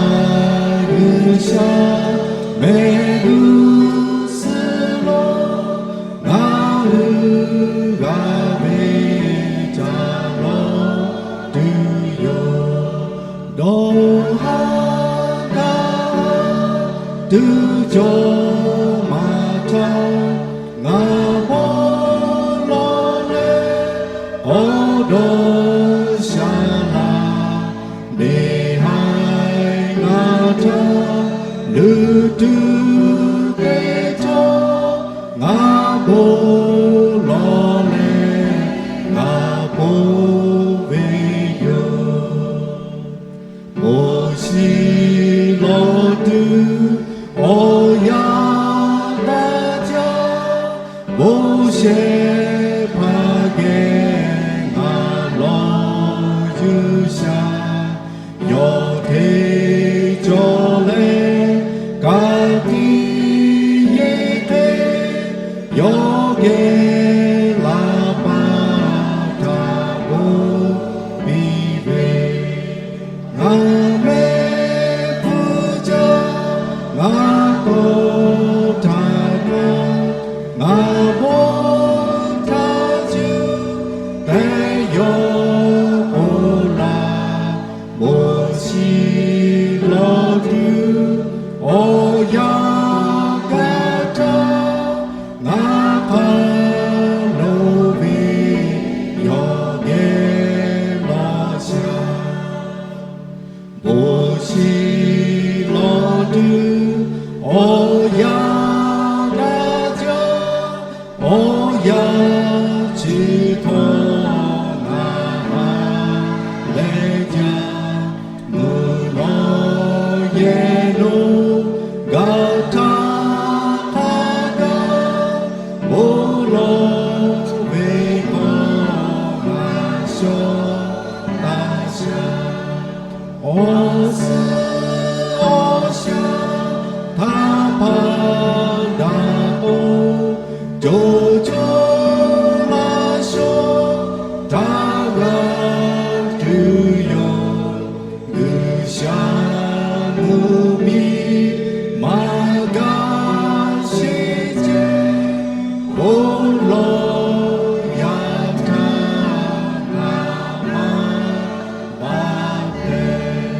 G'uiˬsha mehˆ g'uˇ suhˍ lo ngaˬ hui g'a ve caꞈ lawˬ tuˬ yoˬ. Dawˇ haˍ gaˇ tuˬ cawˬ maˍ htaˇ, ngaˬ bon lawˬ leh k'awꞈ dawˇ sha laˇ. Neˇ haiˬ ngaˬ htaꞈ luˬ tuˬ te htawˇ, ngaˬ bon lawˬ leh ngaˬ ponˬ ve yoˬ. Moˍseˍ lawˬ tuˬ awˬ yanˇ gaˇ jaˇ, bon shehˍ hpaˇ geh ngaˬ lawˬ yuˬ sha. Yawˇ hteˇ cawˬ leh ka tiꞈ yeˇ hk'e, yawˇ geh laˇ paˍ htaꞈ bon piˇ ve, ngaˬ mehˆ hpu jaˇ ngaˬ kawˬ htaꞈ kaꞈ, ngaˬ bon htaˇ cuˇ tehꞈ yawˇ k'oˆ laˇ. Moˍseˍ lawˬ tuˬ awˬ yanˇ gaˇ htaˇ, ngaˬ hk'a loˍ ve yawˇ geh lawˬ sha. Moˍseˍ lawˬ tuˬ awˬ yanˇ gaˇ jaˇ, awˬ yanˇ chi hkawˇ ngaˬ ha leh jaˇ. Mvuhˇ naw yehˬ lo gaˬ htaˇ hk'a gaˇ, bon lawˬ ve hkawˇ ngaˬ shawˉ taˇ sha. Awˬ suhˉ awˬ shaˉ htaꞈ hpaˇ daꞈ k'o, co co laˇ shawˉ htaꞈ g'a tuˬ yoˬ. G'uiˬsha mvuhˇ miˬ maˇ gaˇ sheˍ ceh, bon lawˬ yaˇ htaˇ ngaˬ maˇ baˬ tehꞈ.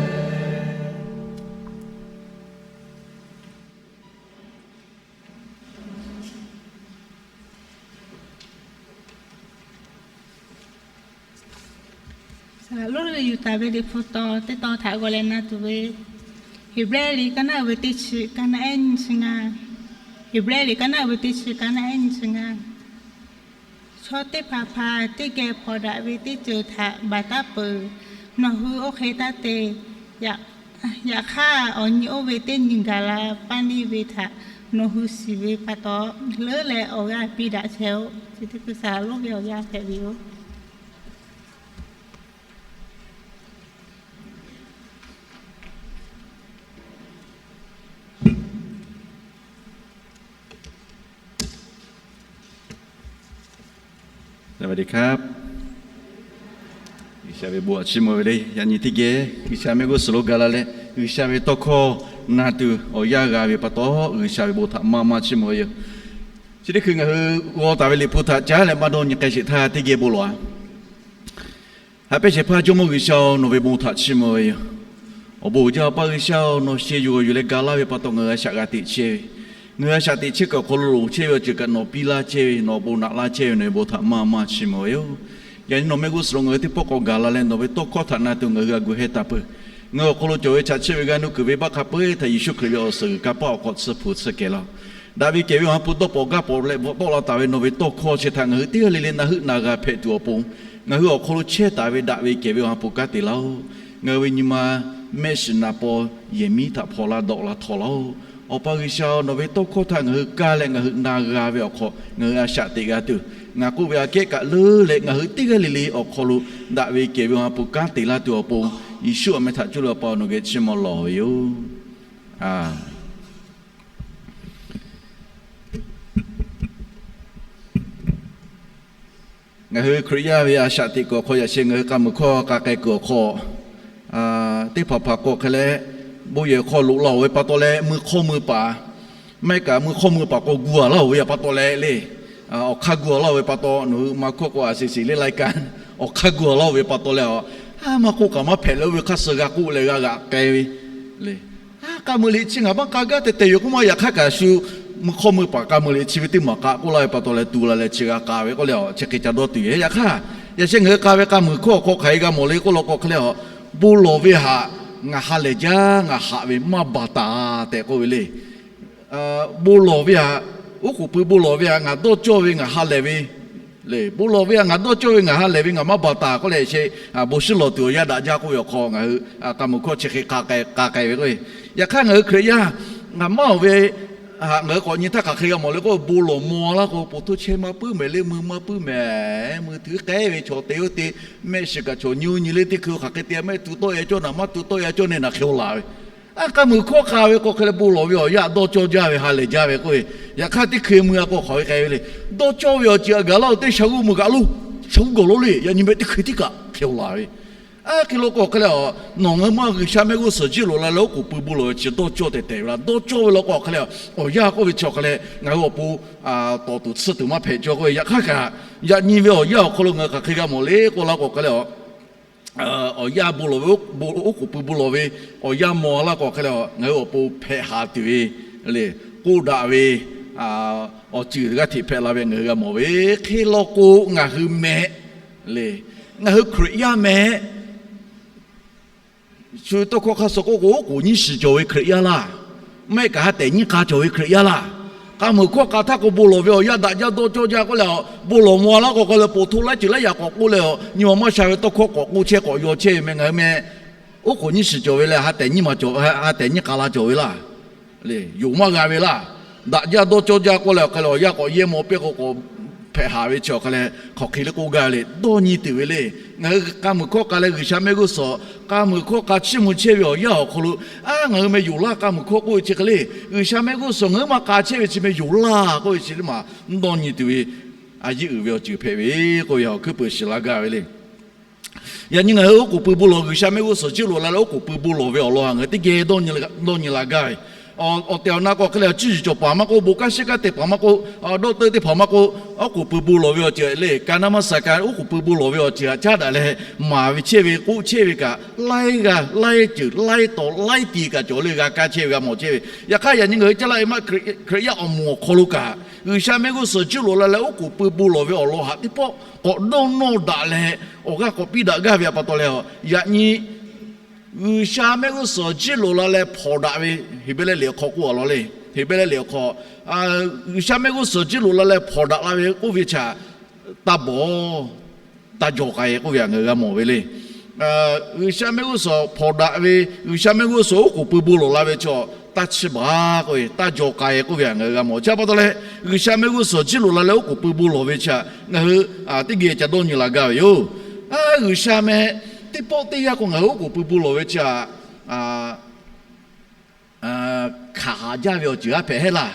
Loˇ yuˬ taˍ ve Liꞈ hpu taw teˇ taw htaꞈ g'aw leh na tuˬ ve, Heˍbrehˇ liꞈ kaˇ naˆ uiˍ ve teˇ chi kaˇ naˆ ehˉ nyiˇ chi ngaˇ. Heˍbrehˇ liꞈ kaˇ naˆ uiˍ ve teˇ chi kaˇ naˆ ehˉ nyiˇ chi ngaˇ. Chaw teˇ hpaˍ hpaˍ teˇ geh hpawnˬ daꞈ ve teˇ ceuˬ htaꞈ baˬ taˉ peuˬ. Nawˬ hui oˇ hk'e taˇ te. Yaꞈ hk'aˇ, awˬ nyi oˇ ve teˇ nyi gaˬ la paˇ neˇ ve htaꞈ nawˬ hui shiˍ ve pa taw, leuˉ leh awˬ g'aˇ piˇ daꞈ chehˇ-oˆ. Chi teˇ hkui Saˍ laꞈ lonˉ ve awˬ yanˇ hpehꞈ ve yoˬ. G'uiˬsha ve bon htaꞈ chiˇ mvuh ve le. Yaꞈ nyi teˇ geh G'uiˬsha mehˆ g'uˇ suhˍ lo gaˬ la leh, G'uiˬsha ve tawˇ hkawˇ na tuˬ awˬ yanˇ g'a ve pa taw, G'uiˬsha ve bon htaꞈ maˇ maˇ chiˇ mvuh ve yoˬ. Chi teˇ hkui ngaˬ hui g'aw taˍ ve Liꞈ hpu htaꞈ caˉ leh maˇ dawˇ nyi k'ai sheˍ htaˇ, teˇ geh bon lawˬ-a. Haꞈ pehnˇ shehˍ hpaˇ Jawˇmawˇ G'uiˬsha-oˬ, nawˬ ve bon htaꞈ chiˇ mvuh ve yoˬ. Awˬ bon uiˍ jaˇ, Awˬ pa G'uiˬsha-oˬ, nawˬ sheh yuˬ g'awˬ yuˬ leh ga laˇ ve pa taw ngaˬ hui a shaꞈ g'a teꞈ chehˇ ve, ngaˬ hui a shaꞈ teꞈ chehˇ kuiˬ awˬ hk'aw lo loˍ chehˇ ve awˬ ceuˬ kaꞈ nawˬ piˇ laˇ chehˇ ve, nawˬ awˬ bon naꞈ laˇ chehˇ ve, nawˬ ve bon htaꞈ maˇ maˇ chiˇ mvuh ve yoˬ. Yaꞈ nyi nawˬ mehˆ g'uˇ suhˍ lo ngaˬ hui teˇ pawˆ k'awꞈ gaˬ la leh, nawˬ ve tawˇ hkawˇ htaꞈ na tuˬ ngaˬ hui g'a gu heh taˍ peuˬ. Ngaˬ hui awˬ hk'aw lo cawˬ ve chaꞈ chiˆ ve g'aˇ nuˇ kuiˬ venˇbaˆ hk'a peu-eˬ htaꞈ Yeˍsuˆ Hkriꞈ ve awˬ suhˍ g'uiˬ kanˇ paˆ awˬ hk'aw tsuhˇ hpu tsuhˇ kehˬ laˇ-oˆ. Daꞈ ve kehˬ ve Awˬ ha hpu dawˇ paw gaˇ paw leh bvuhꞈ tawˆ la taˍ ve nawˬ ve tawˇ hkawˇ chi htaꞈ ngaˬ hui teˇ g'aˇ le le na heuˆ na g'a hpehꞈ tuˬ awˬ pon, ngaˬ hui awˬ hk'aw lo chehˇ taˍ ve daꞈ ve kehˬ ve Awˬ ha hpu kanˉ te laˇ-oˆ. Ngaˬ hui ve nyi ma mehˆ shiˍ naˍ paw yehˬ miˉ htaꞈ hpaw laˇ dawˆ la htawˇ laˇ-oˆ. Awˬ pa G'uiˬsha-oˬ, nawˬ ve tawˇ hkawˇ htaꞈ ngaˬ hui kaˇ leh ngaˬ hui na g'a ve awˬ hk'aw ngaˬ hui a shaꞈ teꞈ g'a tuˬ, ngaˬ k'oˆ ve aꞈ kehˉ kaꞈ leuˉ leh ngaˬ hui teˇ g'aˇ le le awˬ hk'aw lo daꞈ ve kehˬ ve Awˬ ha hpu kanˉ te laˇ tuˬ awˬ pon, Yeˍsuˆ awˬ meh htaꞈ cuˇ leh Awˬ pa nawˬ geh chiˇ mvuh lawˬ ve yoˬ. Ngaˬ hui Hkriꞈ yaˇ ve a shaꞈ teꞈ kuiˬ awˬ hk'aw yaꞈ sheh ngaˬ hui k'a muiˬ hkawˇ k'a k'ai kuiˬ awˬ hk'aw, teˇ hpaˍ hpaˍ k'o hk'e leh, bon yehˬ hk'aw loꞈ la-oˬ ve pa taw leh mui hk'awˇ mui paˍ, maˇ heˆ kaꞈ mui hk'awˇ mui paˍ k'o gu-a laˇ-oˬ ve pa taw leh le, awˬ hk'aˇ gu-a laˇ-oˬ ve pa taw, nawˬ hui maˇ hkawˇ k'o a siˍ siˍ le lai ka, awˬ hk'aˇ gu-a laˇ-oˬ ve pa taw leh, a maˇ k'oˆ kaꞈ maˇ hpehꞈ leh oˇ ve hk'aˇ suh g'a k'oˆ leh g'a g'aꞈ k'ai ve le. A, k'a muiˬ liꞈ chi ngaˬ maˇ k'a gaˇ teh teh yoˬ k'oˆ maˇ, yaꞈ hk'aˇ kaꞈ shu mui hk'awˇ mui paˍ k'a muiˬ liꞈ chi ve teˇ maˬ k'a k'oˆ laˇ ve pa taw leh tu la leh chi g'a k'a ve k'oˆ leh, chi hk'e ca dawˇ tuˬ yoˬ. Yaꞈ hk'aˇ, yaꞈ sheh ngaˬ hui k'a ve k'a muiˬ hkawˇ awˬ hk'aw hk'aˬ hk'e g'a mawˬ le k'oˆ law k'o hk'e leh, bon lawˬ ve htaꞈ ngaˬ ha lehˬ jaˇ, ngaˬ haꞈ ve maˇ baˬ taˍ tehꞈ k'oˆ ve le. Bon lawˬ ve htaꞈ, oˉ k'oˍ pui bon lawˬ ve htaꞈ ngaˬ dawˇ cawˇ ve ngaˬ ha lehˬ ve le. Bon lawˬ ve htaꞈ ngaˬ dawˇ cawˇ ve ngaˬ ha lehˬ ve ngaˬ maˇ baˬ taˍ k'oˆ leh, chi bon shiˉ lawˬ tuˬ awˬ yanˇ daꞈ jaˇ k'oˆ ve awˬ hk'aw ngaˬ hui k'a muiˬ hkawˇ chi hk'e k'a k'ai ve k'o, yaꞈ hk'aˇ ngaˬ hui Hkriꞈ yaˇ ngaˬ maˇ-oˬ ve htaꞈ ngaˬ hui k'awꞈ nyi htaˇ hk'aˬ hk'e g'a mawˬ le k'o, bon lawˬ maw laˇ k'o, po htoˇ chehˇ maˇ puiˉ mehˍ le, mui maˇ puiˉ mehˍ, mui tuiˉ k'ehˉ ve chaw te oˇ te, mehˆ shiˍ kaꞈ chaw nyi oˇ nyi le, teˇ hkui hk'aˬ hk'e te mehˆ tu tawˆ-e cawˇ naˍ, maˇ tu tawˆ-e cawˇ ne naˍ hk'e-o laˬ ve. A, k'a muiˬ hkawˇ k'a ve k'o hk'e leh bon lawˬ ve awˬ yanˇ dawˇ cawˇ jaˇ ve ha lehˬ jaˇ ve k'oˆ ve, yaꞈ hk'aˇ teˇ hkui mui a k'o hk'aˬ hk'e k'ai ve le. Dawˇ cawˇ ve awˬ ceuˬ a gaˬ laˇ-oˬ, teˇ sha g'uˇ mui g'aꞈ lo, sha g'uˇ gawˬ lo le, yaꞈ nyi meh teˇ hkui tiˉ kaꞈ hk'e-o laˬ ve. A, hk'e lo k'o hk'e leh, nawˬ ngaˬ hui maˇ G'uiˬsha mehˆ g'uˇ suhˍ jiˇ loꞈ la leh oˉ k'oˍ pui bon lawˬ ve chi dawˇ cawˇ tehꞈ tehꞈ ve laˇ. Dawˇ cawˇ ve law k'o hk'e leh, awˬ yanˇ k'oˆ ve chi hk'e leh ngaˬ hui awˬ pon tawˍ tuˬ tsuhˇ tuˬ maˇ hpehꞈ cawˇ k'oˆ ve, yaꞈ hk'aˇ kaꞈ yaꞈ nyi ve awˬ yanˇ awˬ hk'aw lo ngaˬ hui hk'aˬ hk'e g'a mawˬ le k'oˆ laˇ k'o hk'e leh, awˬ yanˇ bon lawˬ ve, oˉ k'oˍ pui bon lawˬ ve awˬ yanˇ maw laˇ k'o hk'e leh, ngaˬ hui awˬ pon hpehꞈ haˍ tuˬ ve le, k'oˆ daꞈ ve awˬ ceuˬ g'aˇ hteꞈ hpehꞈ la ve ngaˬ hui g'a mawˬ ve. Hk'e law k'o ngaˬ hui meh le, ngaˬ hui Hkriꞈ yaˇ meh. Shu tawˇ hkawˇ hk'a suh k'oˆ k'o, oˉ k'oˍ nyiˇ shiˍ cawˬ ve Hkriꞈ yaˇ laˇ, maˇ heˆ kaꞈ ha tehˬ nyiˇ k'a cawˬ ve Hkriꞈ yaˇ laˇ. K'a muiˬ hkawˇ k'a htaˇ k'o bon lawˬ ve awˬ yanˇ daꞈ jaˇ dawˇ cawˇ jaˇ k'oˆ leh, bon lawˬ maw laˇ k'o hk'e leh, po htoˇ laiˉ ceuˬ laiˉ yaꞈ k'awꞈ k'oˆ leh, nyi ma maˇ sha ve tawˇ hkawˇ k'awꞈ k'oˆ chehˇ k'awꞈ yaw chehˇ ve meh ngaˬ hui meh. Oˉ k'oˍ nyiˇ shiˍ cawˬ ve leh ha tehˬ nyiˇ k'aˬ la cawˬ ve laˇ. Yoˬ maˇ g'a ve laˇ. Daꞈ jaˇ dawˇ cawˇ jaˇ k'oˆ leh awˬ hk'e leh, awˬ yanˇ k'awꞈ yehˇ maw pehˇ k'o k'awꞈ hpehꞈ haˍ ve chi awˬ hk'e leh, hk'aˬ hk'e le k'oˆ gaˇ ve le, dawˇ nyi tuˬ ve le. Ngaˬ hui k'a muiˬ hkawˇ k'a leh G'uiˬsha mehˆ g'uˇ suhˍ k'a muiˬ hkawˇ k'a chiˇ mvuh chehˇ ve awˬ yanˇ awˬ hk'aw lo, a, ngaˬ hui meh yoˬ laˇ k'a muiˬ hkawˇ k'oˆ ve chi hk'e le, G'uiˬsha mehˆ g'uˇ suhˍ ngaˬ hui maˇ k'a chehˇ ve chi meh yoˬ laˇ k'oˆ ve chi le maˬ dawˇ nyi tuˬ ve, a, yeˇ uiˍ ve awˬ ceuˬ hpehꞈ ve k'oˆ ve awˬ hkuiˉ peuˬ shiˍ la gaˇ ve le. Yaꞈ nyi ngaˬ hui oˉ k'oˍ pui bon lawˬ, G'uiˬsha mehˆ g'uˇ suhˍ jiˇ loꞈ la leh oˉ k'oˍ pui bon lawˬ ve awˬ lawn ngaˬ hui teˇ geh dawˇ nyi la gaˇ ve. awˬ tehˬ awˬ na k'o hk'e leh, cuˇ yiˍ cawˬ paˍ maˇ k'oˆ, bon kanˉ shiˉ kanˉ te paˍ maˇ k'oˆ, dawˇ teuˆ teˇ hpaˍ maˇ k'oˆ, oˉ k'oˍ pui bon lawˬ ve awˬ ceuˬ le, ka naˇ maˇ sa ka oˉ k'oˍ pui bon lawˬ ve awˬ ceuˬ htaꞈ caˉ daꞈ leh, maˍ ve chehˇ ve k'oˆ chehˇ ve kaꞈ, laiˉ g'aˇ laiˉ ceuˬ laiˉ taw laiˉ ti kaꞈ cawˬ le, g'a kaˇ chehˇ ve g'a mawˬ chehˇ ve. Yaꞈ hk'aˇ, yaꞈ nyi ngaˬ hui caˇ laˇ ve maˇ Hkriꞈ yaˇ awˬ moˍ awˬ hk'aw lo kaꞈ, G'uiˬsha mehˆ g'uˇ suhˍ jiˇ loꞈ la leh oˉ k'oˍ pui bon lawˬ ve awˬ lawn haꞈ teˇ pawˆ k'awꞈ dawˇ nawˇ daꞈ leh, awˬ g'aˇ k'awꞈ piˇ daꞈ gaˇ ve pa taw leh, yaꞈ nyi G'uiˬsha mehˆ g'uˇ suhˍ jiˇ loꞈ la leh hpawnˬ daꞈ ve, Heˍbrehˇ liꞈ awˬ hk'aw k'oˆ a law le. Heˍbrehˇ liꞈ awˬ hk'aw, G'uiˬsha mehˆ g'uˇ suhˍ jiˇ loꞈ la leh hpawnˬ daꞈ la ve k'oˆ ve chaꞈ, taˇ bawˬ, taˇ jaw k'ai k'oˆ ve htaꞈ ngaˬ hui g'a mawˬ ve le. G'uiˬsha mehˆ g'uˇ suhˍ hpawnˬ daꞈ ve, G'uiˬsha mehˆ g'uˇ suhˍ oˉ k'oˍ pui bon lawˬ la ve chaw, taˇ chiˇ baˬ k'oˆ ve, taˇ jaw k'ai k'oˆ ve htaꞈ ngaˬ hui g'a mawˬ. Chi pa taw leh, G'uiˬsha mehˆ g'uˇ suhˍ jiˇ loꞈ la leh oˉ k'oˍ pui bon lawˬ ve chaꞈ ngaˬ hui teˇ geh ca dawˇ nyi la gaˇ ve yoˬ. G'uiˬsha meh, teˇ pawˆ teˇ yanˇ k'o ngaˬ hui oˉ k'oˍ pui bon lawˬ ve chaꞈ hkanˍ haˍ jaˇ ve awˬ ceuˬ aˉ hpehꞈ hehˉ laˇ.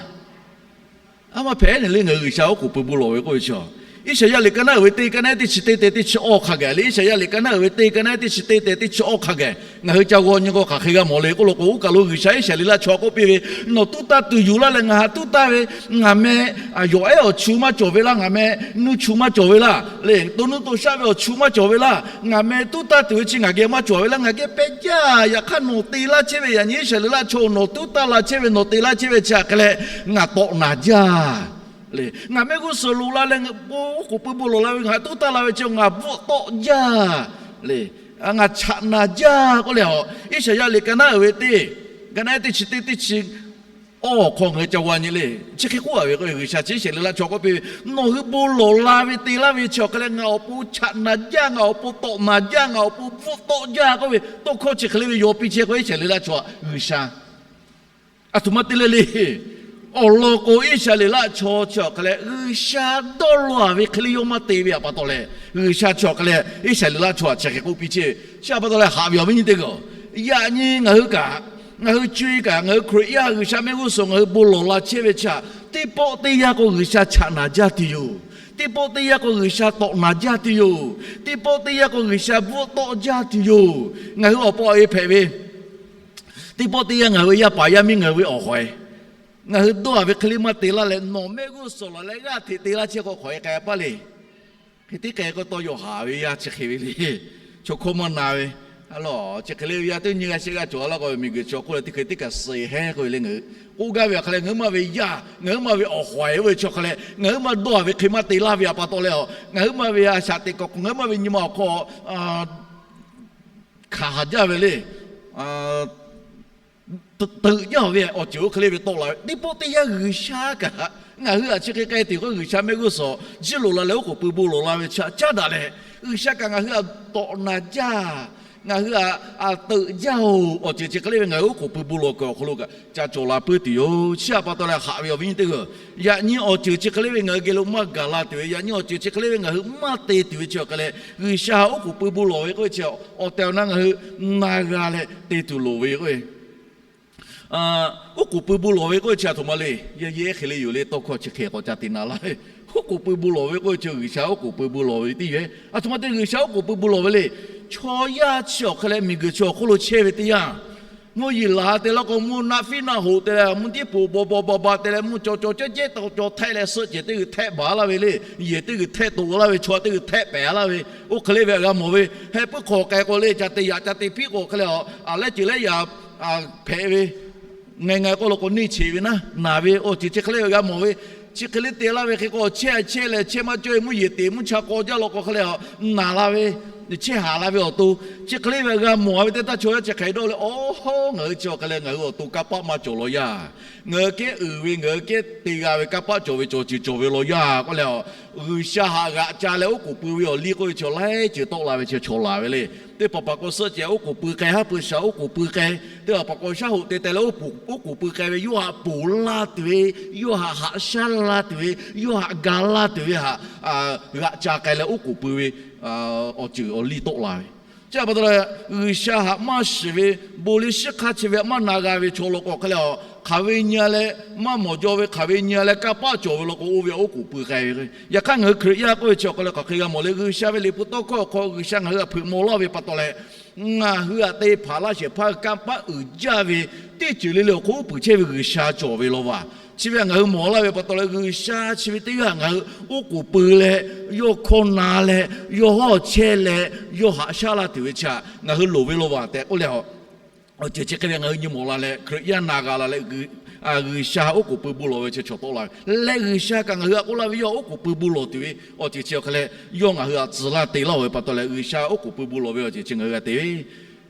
A maˇ hpehꞈ hehˉ ne le, ngaˬ hui G'uiˬsha oˉ k'oˍ pui bon lawˬ ve k'oˆ ve chaw. Iˉsaˍyaˆ liꞈ ka naˉ uiˍ ve teˇ, ka naˉ teˇ chi teˇ te teˇ chi awˇ hk'a gaˬ le. Iˉsaˍyaˆ liꞈ ka naˉ uiˍ ve teˇ, ka naˉ teˇ chi teˇ te teˇ chi awˇ hk'a gaˬ ngaˬ hui ca g'aw nyi k'o hk'aˬ hk'e g'a mawˬ le k'oˆ lo k'o, oˇ kaˬ lo G'uiˬsha Iˉsaˍreˍlaˆ chaw k'oˆ piˇ ve, Nawˬ tuˉ taˇ tuˬ yuˬ laˇ leh ngaˬ haꞈ tuˉ taˇ ve, ngaˬ meh yawˬ ehˉ awˬ chu maˇ cawˬ ve laˇ, ngaˬ meh nuˇ chu maˇ cawˬ ve laˇ le, to nuˇ to shaˆ ve awˬ chu maˇ cawˬ ve laˇ, ngaˬ meh tuˉ taˇ tuˬ ve chi ngaˬ geh maˇ cawˬ ve laˇ, ngaˬ geh pehˇ jaˇ. Yaꞈ hk'aˇ nawˬ te laˇ chehˇ ve, yaꞈ nyi Iˉsaˍreˍlaˆ chaw nawˬ tuˉ taˇ la chehˇ ve, nawˬ te laˇ chehˇ ve chi hk'e leh ngaˬ tawꞈ naˍ jaˇ le. Ngaˬ mehˆ g'uˇ suhˍ loꞈ la leh, oˉ k'oˍ pui bon lawˬ la ve, ngaˬ tuˉ taˇ la ve chi ngaˬ bvuhˆ tawˆ jaˇ le. Ngaˬ chaꞈ naˍ jaˇ k'oˆ leh, Iˉsaˍyaˆ liꞈ ka naˉ uiˍ ve teˇ, ka naˉ teˇ chi teˇ teˇ chi awˇ hk'aw ngaˬ hui ca g'aw nyi le. Chi hk'e k'oˆ a ve k'o, G'uiˬsha chi Iˉsaˍreˍlaˆ chaw k'oˆ piˇ ve, Nawˬ hui bon lawˬ la ve te laˇ ve chi awˬ hk'e leh ngaˬ awˬ pon chaꞈ naˍ jaˇ, ngaˬ awˬ pon tawꞈ naˍ jaˇ, ngaˬ awˬ pon bvuhˆ tawˆ jaˇ k'oˆ ve tawˇ hkawˇ chi hk'e le ve yaw piˇ chehˇ k'o, Iˉsaˍreˍlaˆ chaw G'uiˬsha a htoꞈ ma te le le. Awˬ lawn k'o, Iˉsaˍreˍlaˆ chaw chi awˬ hk'e leh G'uiˬsha dawˇ law ve hk'e le yawˇ maˇ te ve pa taw leh, G'uiˬsha chi awˬ hk'e leh Iˉsaˍreˍlaˆ chaw htaꞈ chi hk'e k'oˆ piˇ chehˇ ve. Chi pa taw leh haꞈ ve awˬ viˉ nyi teˇ g'aˇ, yaꞈ nyi ngaˬ hui kaꞈ, ngaˬ hui co e kaꞈ, ngaˬ hui Hkriꞈ yaˇ G'uiˬsha mehˆ g'uˇ suhˍ ngaˬ hui bon lawˬ la chehˇ ve chaꞈ, teˇ pawˆ teˇ yanˇ k'o G'uiˬsha chaꞈ naˍ jaˇ tuˬ yoˬ. Teˇ pawˆ teˇ yanˇ k'o G'uiˬsha tawꞈ naˍ jaˇ tuˬ yoˬ. Teˇ pawˆ teˇ yanˇ k'o G'uiˬsha bvuhˆ tawˆ jaˇ tuˬ yoˬ. Ngaˬ hui awˬ pa awˬ e hpehꞈ ve, teˇ pawˆ teˇ yanˇ ngaˬ hui ve yaˇ paˍ yaˇ miˇ ngaˬ hui ve awˬ hawehˬ, ngaˬ hui dawˇ a ve hk'e le maˇ te laˇ leh, nawˬ mehˆ g'uˇ suhˍ lawˬ leh g'aˇ hteꞈ te laˇ chehˇ k'o hk'awꞈ e k'ai paˇ le. Hk'e te k'ai k'o tawˇ yaw haˍ ve yaˇ chi hk'e ve le. Chaw hkawˇ maˇ na ve, a lawˬ chi hk'e le ve yaˇ teˇ nyi g'a shehˆ g'a cawˬ laˇ k'o, miˬguiˬ chaw hk'oˆ leh teˇ hk'e teˇ kaꞈ suh hehˉ k'oˆ ve le. Ngaˬ hui k'oˆ gaˇ ve hk'e leh, ngaˬ hui maˇ ve yaˇ, ngaˬ hui maˇ ve awˬ hawehˬ oˇ ve chi hk'e leh ngaˬ hui maˇ dawˇ a ve hk'e maˇ te laˇ ve pa taw leh, ngaˬ hui maˇ ve a shaꞈ teꞈ k'awꞈ k'o, ngaˬ hui maˇ ve nyi ma awˬ hk'aw hkanˍ haˍ jaˇ ve le. Teuꞈ jaˇ ve awˬ ceuˬ oˇ hk'e le ve tawˆ la ve, teˇ pawˆ teˇ yanˇ G'uiˬsha kaꞈ ngaˬ hui htaꞈ chi hk'e k'ai tuˬ k'o, G'uiˬsha mehˆ g'uˇ suhˍ jiˇ loꞈ la leh oˉ k'oˍ pui bon lawˬ la ve chaꞈ caˉ daꞈ leh, G'uiˬsha kaꞈ ngaˬ hui htaꞈ tawꞈ naˍ jaˇ, ngaˬ hui htaꞈ teuꞈ jaˇ-oˬ, awˬ ceuˬ chi hk'e le ve ngaˬ hui oˉ k'oˍ pui bon lawˬ kuiˬ awˬ hk'aw lo kaꞈ ca cawˬ la puiˉ tuˬ yoˬ. Chi htaꞈ pa taw leh haꞈ ve awˬ viˉ nyi teˇ g'aˇ, yaꞈ nyi awˬ ceuˬ chi hk'e le ve ngaˬ hui geh lo maˇ gaˬ la tuˬ ve, yaꞈ nyi awˬ ceuˬ chi hk'e le ve ngaˬ hui maˇ te tuˬ ve chi awˬ hk'e leh, G'uiˬsha htaꞈ oˉ k'oˍ pui bon lawˬ ve k'oˆ ve chi awˬ tehˬ awˬ na ngaˬ hui na g'a leh te tuˬ loˍ ve yoˬ. Oˉ k'oˍ pui bon lawˬ ve k'oˆ ve chi a htoꞈ ma le. Yaˇ yehˉ hk'e le yoˬ le, tawˇ hkawˇ chi hk'e k'awꞈ ca te na laˇ ve. Oˉ k'oˍ pui bon lawˬ ve k'oˆ ve chi G'uiˬsha oˉ k'oˍ pui bon lawˬ ve tiˉ yoˬ. A htoꞈ ma te G'uiˬsha oˉ k'oˍ pui bon lawˬ ve le. Chaw yaˇ chi awˬ hk'e leh miˬguiˬ chi awˬ hk'oˆ lo chehˇ ve teˇ yanˇ, mvuhˇ yeˬ laˬ te laˇ k'o, mvuhˇ naˆ fiˉ naˆ hoꞈ te leh, mvuhˇ tiˉ poˬ bawˬ bawˬ baˬ baˬ te leh, mvuhˇ cawˬ cawˬ cehˇ cehˇ tawˍ cawˬ htehˆ leh suhˆ cehˬ teˇ g'uiˬ htehˆ baˬ laˇ ve le. Yehˬ teˇ g'uiˬ htehˆ toꞈ laˇ ve, chaw teˇ g'uiˬ htehˆ pehˍ laˇ ve, oˇ hk'e le ve g'a mawˬ ve. Heh puiˉ hk'awꞈ k'ai k'o le, ca te yaꞈ ca te piˉ k'o hk'e leh, a lehˉ ceuˬ lehˉ yaꞈ hpehꞈ ve ngaˬ ngaˬ k'oˆ lo k'o, neˇ cheꞈ ve naˉ naˬ ve awˬ ceuˬ chi hk'e le ve g'a mawˬ ve. Chi hk'e le te laˇ ve hk'e k'o, chehˇ chehˇ leh chehˇ maˇ cawˇ ve mvuhˇ yeˬ teꞈ mvuhˇ cha k'aw jaˇ law k'o hk'e leh, naˬ la ve, chehˇ haˍ la ve awˬ to, chi hk'e le ve g'a mawˬ ve teˇ taˇ chaw yaˇ chi hk'e dawˇ leh, Awˬ, ngaˬ hui chi awˬ hk'e leh ngaˬ hui awˬ to kanˇ paˆ maˇ cawˬ law yaˇ. Ngaˬ hui kehˉ uiˍ ve, ngaˬ hui kehˉ te g'a ve kanˇ paˆ cawˬ ve cawˬ ceuˬ cawˬ ve law yaˇ k'oˆ leh, G'uiˬsha haꞈ g'aꞈ ca leh oˉ k'oˍ pui ve awˬ liˇ k'oˆ ve chi laiˉ ceuˬ tawˆ la ve chi chaw laˬ ve le. Teˇ hpaˍ hpaˍ k'o suhˆ cehˬ oˉ k'oˍ pui k'ai, haˉ pui shaˍ oˉ k'oˍ pui k'ai, teˇ hpaˍ hpaˍ k'o shaˉ hoꞈ te teh leh oˉ k'oˍ pui k'ai ve, yawˇ htaꞈ ponˬ laˇ tuˬ ve, yawˇ htaꞈ haꞈ shaˉ laˇ tuˬ ve, yawˇ htaꞈ ga laˇ tuˬ ve htaꞈ g'aꞈ ca k'ai leh oˉ k'oˍ pui ve awˬ ceuˬ awˬ liˇ tawˆ la ve. Chi htaꞈ pa taw leh, G'uiˬsha htaꞈ maˇ shiˍ ve, bon leh shiˉ hk'aˇ chi ve htaꞈ maˇ na g'a ve chaw law k'o hk'e leh, hk'aˬ ve nyi a leh maˇ mawˬ jaw ve, hk'aˬ ve nyi a leh kanˇ paˆ cawˬ ve law k'o, oˇ ve oˉ k'oˍ pui k'ai ve. Yaꞈ hk'aˇ ngaˬ hui Hkriꞈ yaˇ k'oˆ ve chi awˬ hk'e leh hk'aˬ hk'e g'a mawˬ le. G'uiˬsha ve liꞈ hpu tawˇ hkawˇ awˬ hk'aw G'uiˬsha ngaˬ hui htaꞈ hpeuꞈ maw laˇ ve pa taw leh, ngaˬ hui htaꞈ te hpanˍ laˇ shehˍ hpaˇ kanˇ paˆ uiˍ jaˇ ve teˇ ceuˬ le le awˬ hk'oˆ uˉ peunˍ chehˇ ve G'uiˬsha cawˬ ve law vaˬ. Chi ve htaꞈ ngaˬ hui mawˬ laˇ ve pa taw leh, G'uiˬsha chi ve teˇ g'aˇ ngaˬ hui oˉ k'oˍ pui leh, yawˇ hkawˇ na leh, yawˇ hawˉ chehˇ leh, yawˇ haꞈ shaˉ laˇ tuˬ ve chi htaꞈ ngaˬ hui loˍ ve law vaˬ tehꞈ k'oˆ leh, awˬ ceuˬ chi hk'e ve ngaˬ hui nyi mawˬ la leh, Hkriꞈ yaˇ na g'a la leh, G'uiˬsha oˉ k'oˍ pui bon lawˬ ve chi chaw tawˆ la ve leh, G'uiˬsha kaꞈ ngaˬ hui htaꞈ k'oˆ laˇ ve, yawˇ oˉ k'oˍ pui bon lawˬ tuˬ ve awˬ ceuˬ chi awˬ hk'e leh, yawˇ ngaˬ hui htaꞈ tcuh laˇ te laˇ-oˬ ve pa taw leh, G'uiˬsha oˉ k'oˍ pui bon lawˬ ve awˬ ceuˬ chi ngaˬ hui g'a te ve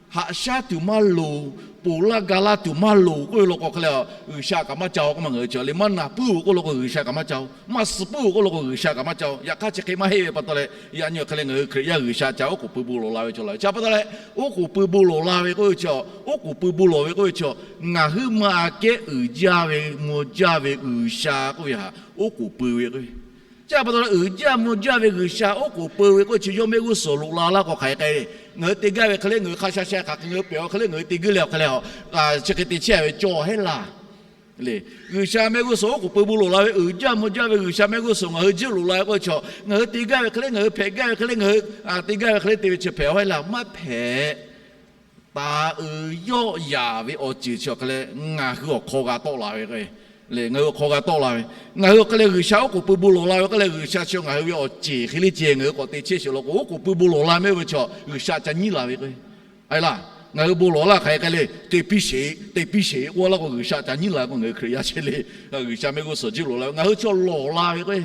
haꞈ shaˉ tuˬ maˇ loˍ, ponˬ laˇ ga laˇ tuˬ maˇ loˍ k'oˆ ve law k'o hk'e leh, G'uiˬsha kaꞈ maˇ ca-o k'oˆ ma. Ngaˬ hui chi le maˇ naˬ puiˉ-oˬ k'oˆ law k'o G'uiˬsha kaꞈ maˇ ca-o, maˇ suh puiˉ-oˬ k'oˆ law k'o G'uiˬsha kaꞈ maˇ ca-o. Yaꞈ hk'aˇ chi hk'e maˇ heˆ ve pa taw leh, yaꞈ nyi awˬ hk'e leh ngaˬ hui Hkriꞈ yaˇ G'uiˬsha ca oˉ k'oˍ pui bon lawˬ la ve chaw la ve chi pa taw leh, oˉ k'oˍ pui bon lawˬ la ve k'oˆ ve chi, oˉ k'oˍ pui bon lawˬ ve k'oˆ ve chi, ngaˬ huiˉ ma aꞈ kehˉ uiˍ jaˇ ve mvuh jaˇ ve G'uiˬsha k'oˆ ve htaꞈ oˉ k'oˍ pui ve k'o, chi pa taw leh uiˍ jaˇ mvuh jaˇ ve G'uiˬsha oˉ k'oˍ pui ve k'oˆ ve chi yawˇ mehˆ g'uˇ suhˍ loꞈ la laˇ k'o hk'aˬ hk'e k'ai ve. Ngaˬ hui te gaˇ ve hk'e le, ngaˬ hui hk'a sha sha hk'aˬ hk'e ngaˬ hui pehˬ-a hk'e le, ngaˬ hui te guˇ leh awˬ hk'e leh, chi hk'e te chehˇ ve cawˬ hehˉ laˇ. G'uiˬsha mehˆ g'uˇ suhˍ oˉ k'oˍ pui bon lawˬ la ve, uiˍ jaˇ mvuh jaˇ ve G'uiˬsha mehˆ g'uˇ suhˍ ngaˬ hui jiˇ loꞈ la ve k'oˆ ve chi, ngaˬ hui te gaˇ ve hk'e le, ngaˬ hui hpehꞈ gaˇ ve hk'e le, ngaˬ hui te gaˇ ve hk'e le te ve chi hpehꞈ-a hehˉ laˇ, maˇ hpehꞈ. Taˍ uiˍ yawˆ yaˍ ve awˬ ceuˬ chi awˬ hk'e leh ngaˬ hui awˬ hk'aw g'a tawˆ la ve k'o, ngaˬ hui awˬ hk'aw g'a tawˆ la ve, ngaˬ hui awˬ hk'e leh G'uiˬsha oˉ k'oˍ pui bon lawˬ la ve k'oˆ leh, G'uiˬsha chi ngaˬ hui ve awˬ ceˬ hk'e le ceh ngaˬ hui k'awꞈ te chehˇ sheˍ law k'o, oˉ k'oˍ pui bon lawˬ la mehˆ ve chi G'uiˬsha ca nyiˉ la ve k'o, a laˇ, ngaˬ hui bon lawˬ laˇ hk'aˬ hk'e k'ai le, te piˇ sheˍ, te piˇ sheˍ k'oˆ laˇ k'o, G'uiˬsha ca nyiˉ la k'o, ngaˬ hui Hkriꞈ yaˇ chehˇ le, G'uiˬsha mehˆ g'uˇ suhˍ jiˇ loꞈ la ve, ngaˬ hui chi lawˬ la ve k'o,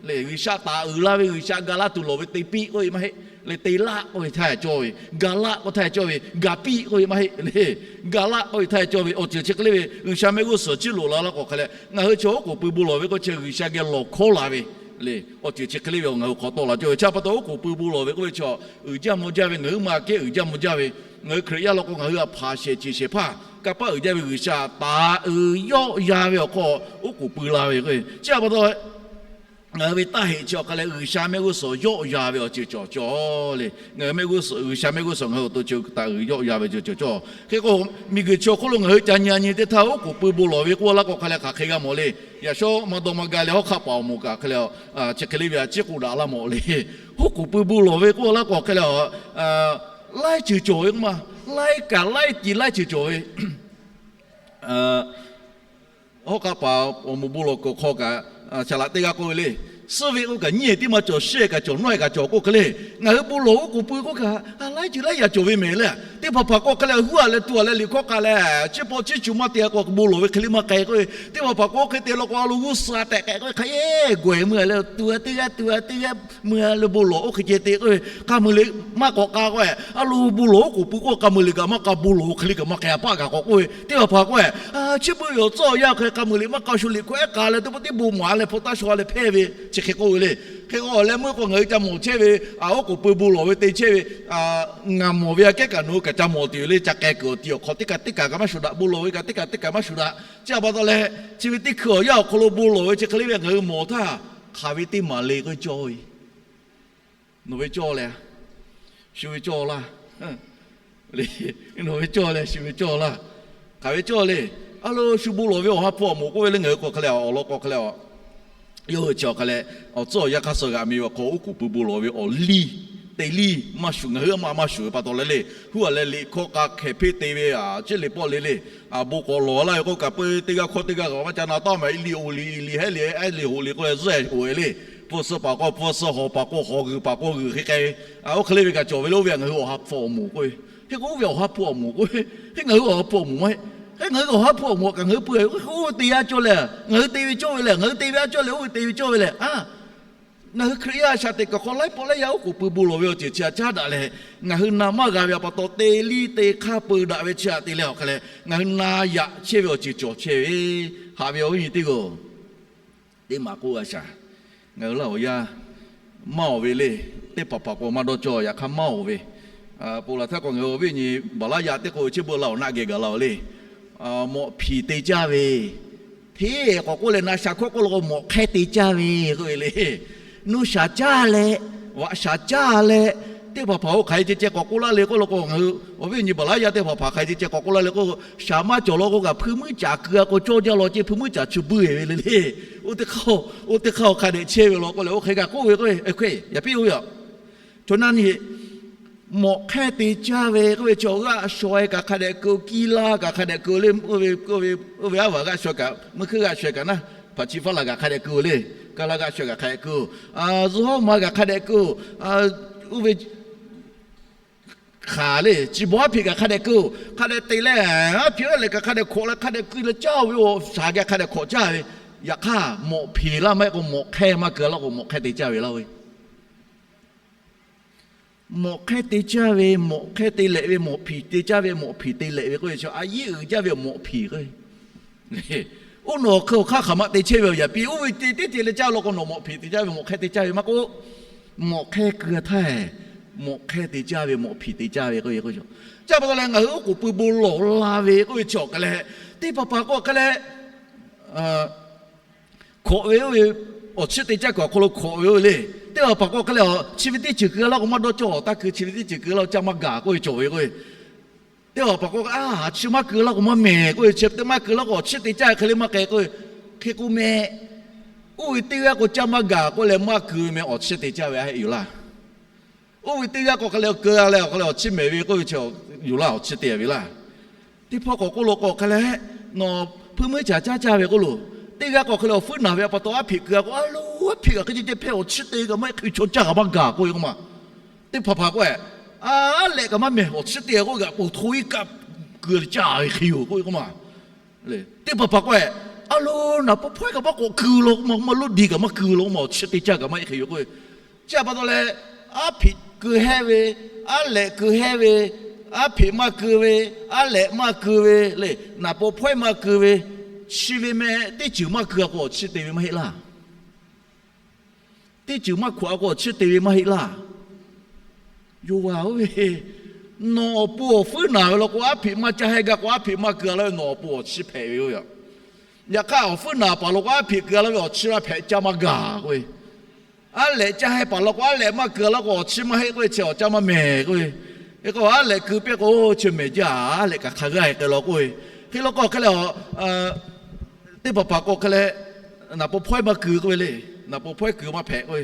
G'uiˬsha taˍ uiˍ la ve, G'uiˬsha ga laˇ tuˬ lawˬ ve te piˇ k'oˆ ve maˇ heˆ. Le te laˆ k'oˆ ve htaˇ cawˇ ve, ga laˆ k'oˆ htaˇ cawˇ ve, ga piˇ k'oˆ ve maˇ heˆ le. Ga laˆ k'oˆ ve htaˇ cawˇ ve awˬ ceuˬ chi hk'e le ve G'uiˬsha mehˆ g'uˇ suhˍ jiˇ loꞈ la laˇ k'o hk'e leh, ngaˬ hui chi oˉ k'oˍ pui bon lawˬ ve k'o chi G'uiˬsha geh lawˬ hkawˉ la ve le. Awˬ ceuˬ chi hk'e le ve ngaˬ hui hk'aw tawˆ la cawˇ ve chi pa taw oˉ k'oˍ pui bon lawˬ ve k'oˆ ve chi, uiˍ jaˇ mvuh jaˇ ve, ngaˬ huiˉ ma kehˉ uiˍ jaˇ mvuh jaˇ ve, ngaˬ hui Hkriꞈ yaˇ law k'o ngaˬ hui htaꞈ hpanˍ shehˍ ceˬ shehˍ hpaˇ kanˇ paˆ uiˍ jaˇ ve G'uiˬsha taˍ uiˍ yawˆ ya ve awˬ hk'aw oˉ k'oˍ pui la ve k'o, chi pa taw ngaˬ hui ve taˇ heꞈ chi awˬ hk'e leh G'uiˬsha mehˆ g'uˇ suhˍ yawˆ ya ve awˬ ceuˬ cawˬ cawˇ le. Ngaˬ hui mehˆ g'uˇ suhˍ, G'uiˬsha mehˆ g'uˇ suhˍ ngaˬ hui awˬ to chi taˍ uiˍ yawˆ ya ve cawˬ cawˇ. Hk'e k'o, miˬguiˬ chi awˬ hk'oˆ lo ngaˬ hui ca nyi a nyi teˇ htaˇ oˉ k'oˍ pui bon lawˬ ve k'oˆ laˇ k'o hk'e leh hk'aˬ hk'e g'a mawˬ le. Yaꞈ shawˉ maˇ dawˇ maˇ gaˇ leh hawˉ hk'aˆ paˍ awˬ moˍ kaꞈ hk'e leh, chi hk'e le ve a ciˉ k'oˆ daꞈ laˇ mawˬ le. Oˉ k'oˍ pui bon lawˬ ve k'oˆ laˇ k'o hk'e leh, laiˉ ceuˬ cawˬ ve k'oˆ ma, laiˉ kaꞈ laiˉ tiˍ laiˉ ceuˬ cawˬ ve Hawˉ hk'aˆ paˍ awˬ moˍ bon lawˬ kuiˬ awˬ hk'aw kaꞈ, saˍ laꞈ teˇ g'aˇ k'oˆ ve le. Suhˉ ve k'oˆ kaꞈ nyiˉ e tiˉ maˇ cawˬ, shiˉ e kaꞈ cawˬ, nawˉ e kaꞈ cawˬ k'oˆ hk'e le. Ngaˬ hui bon lawˬ oˉ k'oˍ pui k'oˆ kaꞈ, laiˉ ceuˬ laiˉ yaꞈ cawˬ ve mehˍ le. Teˇ hpaˍ hpaˍ k'o hk'e leh huˉ a leh tu a leh liꞈ hkawˇ k'a leh, chi paw chiˇ cuˬ maˇ te k'o bon lawˬ ve hk'e le maˇ k'ai k'oˆ ve. Teˇ hpaˍ hpaˍ k'o hk'e te law k'o a lo g'uˇ suhˍ tehꞈ k'ai k'oˆ ve hk'a eˬ gawˬ e mui a leh tu a teˇ g'aˇ tu a teˇ g'aˇ mui a leh bon lawˬ oˇ hk'e ceh te k'oˆ ve, k'a mui le maˇ k'awꞈ k'a k'o, a lo bon lawˬ oˉ k'oˍ pui k'oˆ k'a mui le kaꞈ maˇ k'a bon lawˬ oˇ hk'e le kaꞈ maˇ k'ai a paˆ kaꞈ k'awꞈ k'oˆ ve. Teˇ hpaˍ hpaˍ k'oˆ, chi beuꞈ ve awˬ tcuhˉ awˬ yanˇ hk'e k'a mui le maˇ k'a shu liꞈ hkawˇ ehˉ k'a leh teˇ pawˆ tiˉ bon maˍ leh hpu taˇ shaw leh hpehˇ ve chi hk'e k'oˆ ve le. Hk'e k'o awˬ leh meuˇ k'o ngaˬ hui ca mawˬ chehˇ ve, oˉ k'oˍ pui bon lawˬ ve te chehˇ ve, ngaˬ mawˬ ve aꞈ kehˉ kaꞈ nawˬ hui kaꞈ ca mawˬ tuˬ le. Ca k'ai kuiˬ awˬ ti awˬ hk'aw teˇ kaꞈ teˇ kaꞈ kaꞈ maˇ shuˍ daꞈ, bon lawˬ ve kaꞈ teˇ kaꞈ teˇ kaꞈ maˇ shuˍ daꞈ. Chi pa taw leh, chi ve teˇ hkui awˬ yanˇ awˬ hk'aw lo bon lawˬ ve chi hk'e le ve ngaˬ hui mawˬ htaˇ, hk'aˬ ve teˇ maˍ le k'oˆ ve cawˇ ve. Nawˬ ve cawˇ leh, shu ve cawˇ laˇ. Nawˬ ve cawˇ leh shu ve cawˇ laˇ. Hk'aˬ ve cawˇ le. A lo shu bon lawˬ ve awˬ ha hpu awˬ moˍ k'oˆ ve le ngaˬ hui k'o hk'e leh awˬ lawn k'o hk'e leh, yawˇ hui chi awˬ hk'e leh awˬ tcuhˉ awˬ yanˇ hk'aˇ suh g'a mi ve awˬ hk'aw oˉ k'oˍ pui bon lawˬ ve awˬ liˇ, teˇ liˇ maˇ shuˍ, ngaˬ hui aˉ ma maˇ shuˍ ve pa taw leh le. Huˉ a leh liꞈ hkawˇ k'a hkehˍ hpeˆ te ve a ciˉ liꞈ pawˆ le le. Bon k'awꞈ lawˬ laˇ ve k'oˆ kaꞈ peu teˇ g'aˇ hkawˇ teˇ g'aˇ g'a maˇ ca na taˇ mehˍ, liˇ oˍ liꞈ liꞈ hehˉ liꞈ hehˉ liꞈ hoꞈ liꞈ k'oˆ leh zuhˆ e hoꞈ e le. Hpu suh paˍ k'o hpu suh, hawˍ paˍ k'o hawˍ, g'uiˬ paˍ k'o g'uiˬ hk'e k'ai ve. Oˇ hk'e le ve kaꞈ cawˬ ve le. Oˇ ve ngaˬ hui awˬ ha hpu awˬ moˍ k'oˆ ve. Hk'e k'o oˇ ve awˬ ha hpu awˬ moˍ k'oˆ ve, hk'e ngaˬ hui awˬ ha hpu awˬ moˍ maˇ heˆ. Hk'e ngaˬ hui awˬ ha hpu awˬ moˍ kaꞈ ngaˬ hui pui, oˇ ve te yaˇ cawˇ leh, ngaˬ hui te ve cawˇ ve lehˬ, ngaˬ hui te ve aˇ cawˇ leh, oˇ ve te ve cawˇ ve lehˬ a. Ngaˬ hui Hkriꞈ yaˇ shaꞈ teꞈ kaˬ hk'aw laiˉ pawˆ laiˉ yaˇ oˉ k'oˍ pui bon lawˬ ve awˬ ceuˬ chi a caˉ daꞈ leh, ngaˬ hui na maˇ g'a ve a pa taw te liˇ te hk'aˇ peu daꞈ ve chi htaꞈ te leh awˬ hk'e leh ngaˬ hui na yaꞈ chehˇ ve awˬ ceuˬ cawˬ chehˇ ve, haꞈ ve awˬ viˉ nyi teˇ g'aˇ, teˇ maˍ k'oˆ g'a shaˍ. Ngaˬ hui laˇ awˬ yanˇ maˇ awˬ ve le. Teˇ hpaˍ hpaˍ k'o maˇ dawˇ cawˇ, yaꞈ hk'aˇ maˇ awˬ ve. Ponˬ laˬ htaˇ k'o ngaˬ hui awˬ viˉ nyi Baˍlaˉyaꞈ teˇ k'o ve chehˇ beuꞈ laˇ awˬ naˆ geh gaˬ la oˬ le. Mawꞈ hpiˍ te caˇ ve, hteˇ k'awꞈ k'oˆ leh na shaˍ hkawˇ k'oˆ la k'o mawꞈ hk'ehˇ te caˇ ve k'oˆ ve le. Nuˇ shaˍ caˇ leh, vaꞈ shaˍ caˇ leh, teˇ hpaˍ hpaˍ k'o hk'aˬ hk'e ceh ceh k'awꞈ k'oˆ laˇ le k'oˆ la k'o, ngaˬ hui awˬ viˉ awˬ nyi Baˍlaˉyaˇ teˇ hpaˍ hpaˍ hk'aˬ hk'e ceh ceh k'awꞈ k'oˆ laˇ le k'o, shaˍ maˇ cawˬ law k'o kaꞈ hpui meuˉ caˍ keu a k'o cawˇ jaˇ law ceh hpui meuˉ caˍ chu buiˇ ve le le. Oˇ teˇ hk'aˇ, oˇ teˇ hk'aˇ awˬ hk'a dehꞈ chehˇ ve law k'oˆ leh oˇ hk'e kaꞈ k'oˆ ve k'o, yaꞈ piˇ oˇ ve a, chaw naˇ nyi Mawꞈ hk'ehˇ te caˇ ve k'oˆ ve chi g'aˆ shaw-e kaꞈ hk'a dehꞈ keu-o, kiˇ laˇ kaꞈ hk'a dehꞈ keu-o le. Oˇ ve aˉ vaˬ g'aˆ shaw-e kaꞈ, meuˇ hkeuˇ g'aˆ shaw-e kaꞈ naˇ, hpaˍ chi faˉ laˬ kaꞈ hk'a dehꞈ keu-o le. Kaˇ laˇ g'aˆ shaw-e kaꞈ hk'a dehꞈ keu-o. Zuhˇ hawˉ ma kaꞈ hk'a dehꞈ keu-o. Oˇ ve hk'aˬ le, chi bawˬ aˉ hpeꞈ kaꞈ hk'a dehꞈ keu-o. Hk'a dehꞈ te leh, aˉ hpeꞈ aˉ lehꞈ kaꞈ hk'a dehꞈ hkawꞈ leh hk'a dehꞈ keu leh caˇ-o ve, shaˍ geh hk'a dehꞈ hkawꞈ caˇ ve. Yaꞈ hk'aˇ mawꞈ hpeˍ laˇ maˇ heˆ k'o, mawꞈ hk'ehˇ maˇ keu laˇ k'o, mawꞈ hk'ehˇ te caˇ ve laˇ ve. Mawꞈ hk'ehˇ te caˇ ve, mawꞈ hk'ehˇ te lehꞈ ve, mawꞈ hpeˍ te caˇ ve, mawꞈ hpeˍ te lehꞈ ve k'oˆ ve chi a yiˉ uiˍ jaˇ ve mawꞈ hpeˍ k'o, oˇ nawˬ hk'e awˬ hk'aˇ hk'aˬ ma te chehˇ ve awˬ yaꞈ piˇ, oˇ ve te teˇ te leh caˇ law k'o, nawˬ mawꞈ hpeˍ te caˇ ve, mawꞈ hk'ehˇ te caˇ ve maˇ k'oˆ, mawꞈ hk'ehˇ keu htaˇ, mawꞈ hk'ehˇ te caˇ ve, mawꞈ hpeˍ te caˇ ve k'oˆ ve k'o, chi pa taw leh ngaˬ hui oˉ k'oˍ pui bon lawˬ la ve k'oˆ ve chi awˬ hk'e leh, teˇ hpaˍ hpaˍ k'o hk'e leh hkawꞈ ve oˇ ve, awˬ chiˇ te caˇ kuiˬ awˬ hk'aw lo hkawꞈ ve oˇ ve le. Teˇ hpaˍ hpaˍ k'o hk'e leh, chi ve teˇ ceuˬ keu laˇ k'o maˇ dawˇ cawˇ, taˇ keu chi ve teˇ ceuˬ keu laˇ k'o caˇ maˇ gaˬ k'oˆ ve cawˬ ve k'o, teˇ hpaˍ hpaˍ k'o, a, chi maˇ keu laˇ k'o maˇ mehˍ k'oˆ ve, chi teˇ maˇ keu laˇ k'o awˬ chiˇ te caˇ hk'e le maˇ k'ai k'oˆ ve, hk'e k'o meh, oˇ ve teˇ g'aˇ k'o caˇ maˇ gaˬ k'oˆ leh maˇ keu ve meh awˬ chiˇ te caˇ ve a heˆ yoˬ laˇ. Oˇ ve teˇ g'aˇ k'o hk'e leh keu leh awˬ hk'e leh awˬ chiˇ mehˍ ve k'oˆ ve chi yoˬ laˇ, awˬ chiˇ te ve laˇ. Teˇ hpawˇ k'awꞈ k'oˆ lo k'o hk'e leh, nawˬ hpuiˇ meuˇ caˍ caˇ caˇ ve k'oˆ lo, teˇ g'aˇ k'awꞈ hk'e leh awˬ hpuiˉ naˬ ve a pa taw aˉ hpeꞈ keu a k'o, a lo, aˉ hpeꞈ kaꞈ hk'e ce ce hpehˇ awˬ chiˇ te kaꞈ maˇ heˆ, hkui chaw caˇ kaꞈ maˇ gaˬ k'oˆ ve k'oˆ ma. Teˇ hpaˍ hpaˍ k'o, a lehꞈ kaꞈ maˇ mehˍ, awˬ chiˇ te k'oˆ kaꞈ po hto iˉ kaˆ keu leh caˇ ve hk'e yoˬ k'oˆ ve k'oˆ ma. Teˇ hpaˍ hpaˍ k'o, a lo, naˍ paw hpawehˇ kaꞈ maˇ k'awꞈ keu law k'oˆ ma, maˇ loˉ di kaꞈ maˇ keu law k'oˆ ma, awˬ chiˇ te caˇ kaꞈ maˇ heˆ hk'e yoˬ k'oˆ ve. Chi a pa taw leh, aˉ hpeꞈ keu hehˇ ve, aˉ lehꞈ keu hehˇ ve, aˉ hpeꞈ maˇ keu ve, aˉ lehꞈ maˇ keu ve le, naˍ paw hpawehˇ maˇ keu ve, chi ve meh teˇ ceuˬ maˇ keu a k'o awˬ chiˇ te ve maˇ heˆ laˇ. Teˇ ceuˬ maˇ hkawꞈ a k'o awˬ chiˇ te ve maˇ heˆ laˇ. Yoˬ vaˬ oˇ ve, nawˬ awˬ pon awˬ hpuiˉ naˬ ve law k'o, aˉ hpeꞈ maˇ caˇ hehˇ gaˇ k'o, aˉ hpeꞈ maˇ keu a laˇ ve nawˬ awˬ pon awˬ chiˇ hpehꞈ ve yoˬ. Yaꞈ hk'aˇ awˬ hpuiˉ naˬ paˍ law k'o, aˉ hpeꞈ keu a laˇ ve awˬ chiˇ maˇ hpehꞈ, caˇ maˇ gaˬ k'oˆ ve. Aˉ lehꞈ caˇ hehˇ paˍ law k'o, aˉ lehꞈ maˇ keu a laˇ k'o awˬ chiˇ maˇ heˆ k'oˆ ve, chi awˬ caˇ maˇ mehˍ k'oˆ ve. Hk'e k'o aˉ lehꞈ keu pehˇ k'o, chi mehˍ jaˇ, aˉ lehꞈ kaꞈ hk'a g'aˇ hk'e k'ai law k'oˆ ve. Hk'e law k'o hk'e leh, teˇ hpaˍ hpaˍ k'o hk'e leh, naˍ paw hpawehˇ maˇ keu k'oˆ ve le. Naˍ paw hpawehˇ keu maˇ hpehꞈ k'oˆ ve.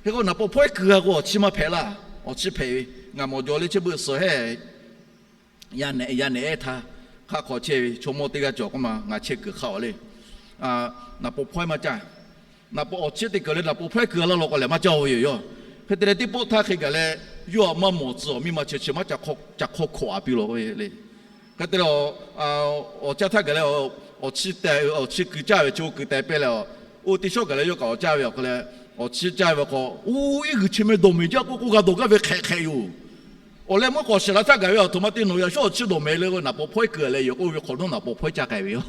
Hk'e k'o naˍ paw hpawehˇ keu a k'o awˬ chiˇ maˇ hpehꞈ laˇ. Awˬ chiˇ hpehꞈ ve, ngaˬ mawˬ jaw le chehˇ beuꞈ suhˍ hehˇ, yaˇ nehꞈ yaˇ nehꞈ ehˉ htaˇ, hk'aˆ hk'aw chehˇ ve chaw mawˇ teˇ g'aˇ cawˬ k'oˆ ma, ngaˬ chehˇ kuiˬ hk'aˆ awˬ le. Naˍ paw hpawehˇ maˇ caˇ. Naˍ paw awˬ chiˇ te kuiˬ leh naˍ paw hpawehˇ kuiˬ a laˇ law k'o lehˬ maˇ caˇ ve yoˬ. Hk'e te leh teˇ pawˆ htaˇ hk'e gaˬ leh, yawˇ a maˇ mawˬ tcuh awˬ miˇ ma chi chi maˇ ca hk'awˇ hkawꞈ a piˇ law k'oˆ ve le. Hk'e te leh, awˬ caˇ htaˇ gaˬ leh, awˬ chiˇ te, awˬ chiˇ keu caˇ ve chi oˇ keu te pehˇ leh, oˇ teˇ shawˉ gaˬ leh yawˇ kaꞈ awˬ caˇ ve awˬ hk'e leh, awˬ chiˇ caˇ ve awˬ hk'aw, oˇ iˉ g'uiˬ chi meh dawˬ mehˍ jaˇ k'oˆ k'oˆ g'a dawˬ gaˇ ve hk'ehꞈ hk'ehꞈ yoˬ. Awˬ leh meuˇ k'awꞈ shiˍ la htaˇ gaˬ ve awˬ htoꞈ ma te nawˬ yaꞈ shawˉ awˬ chiˇ dawˬ mehˍ le k'o, naˍ paw hpawehˇ kuiˬ leh yoˬ k'oˆ ve hk'awꞈ nawˉ naˍ paw hpawehˇ caˇ k'ai ve yoˬ.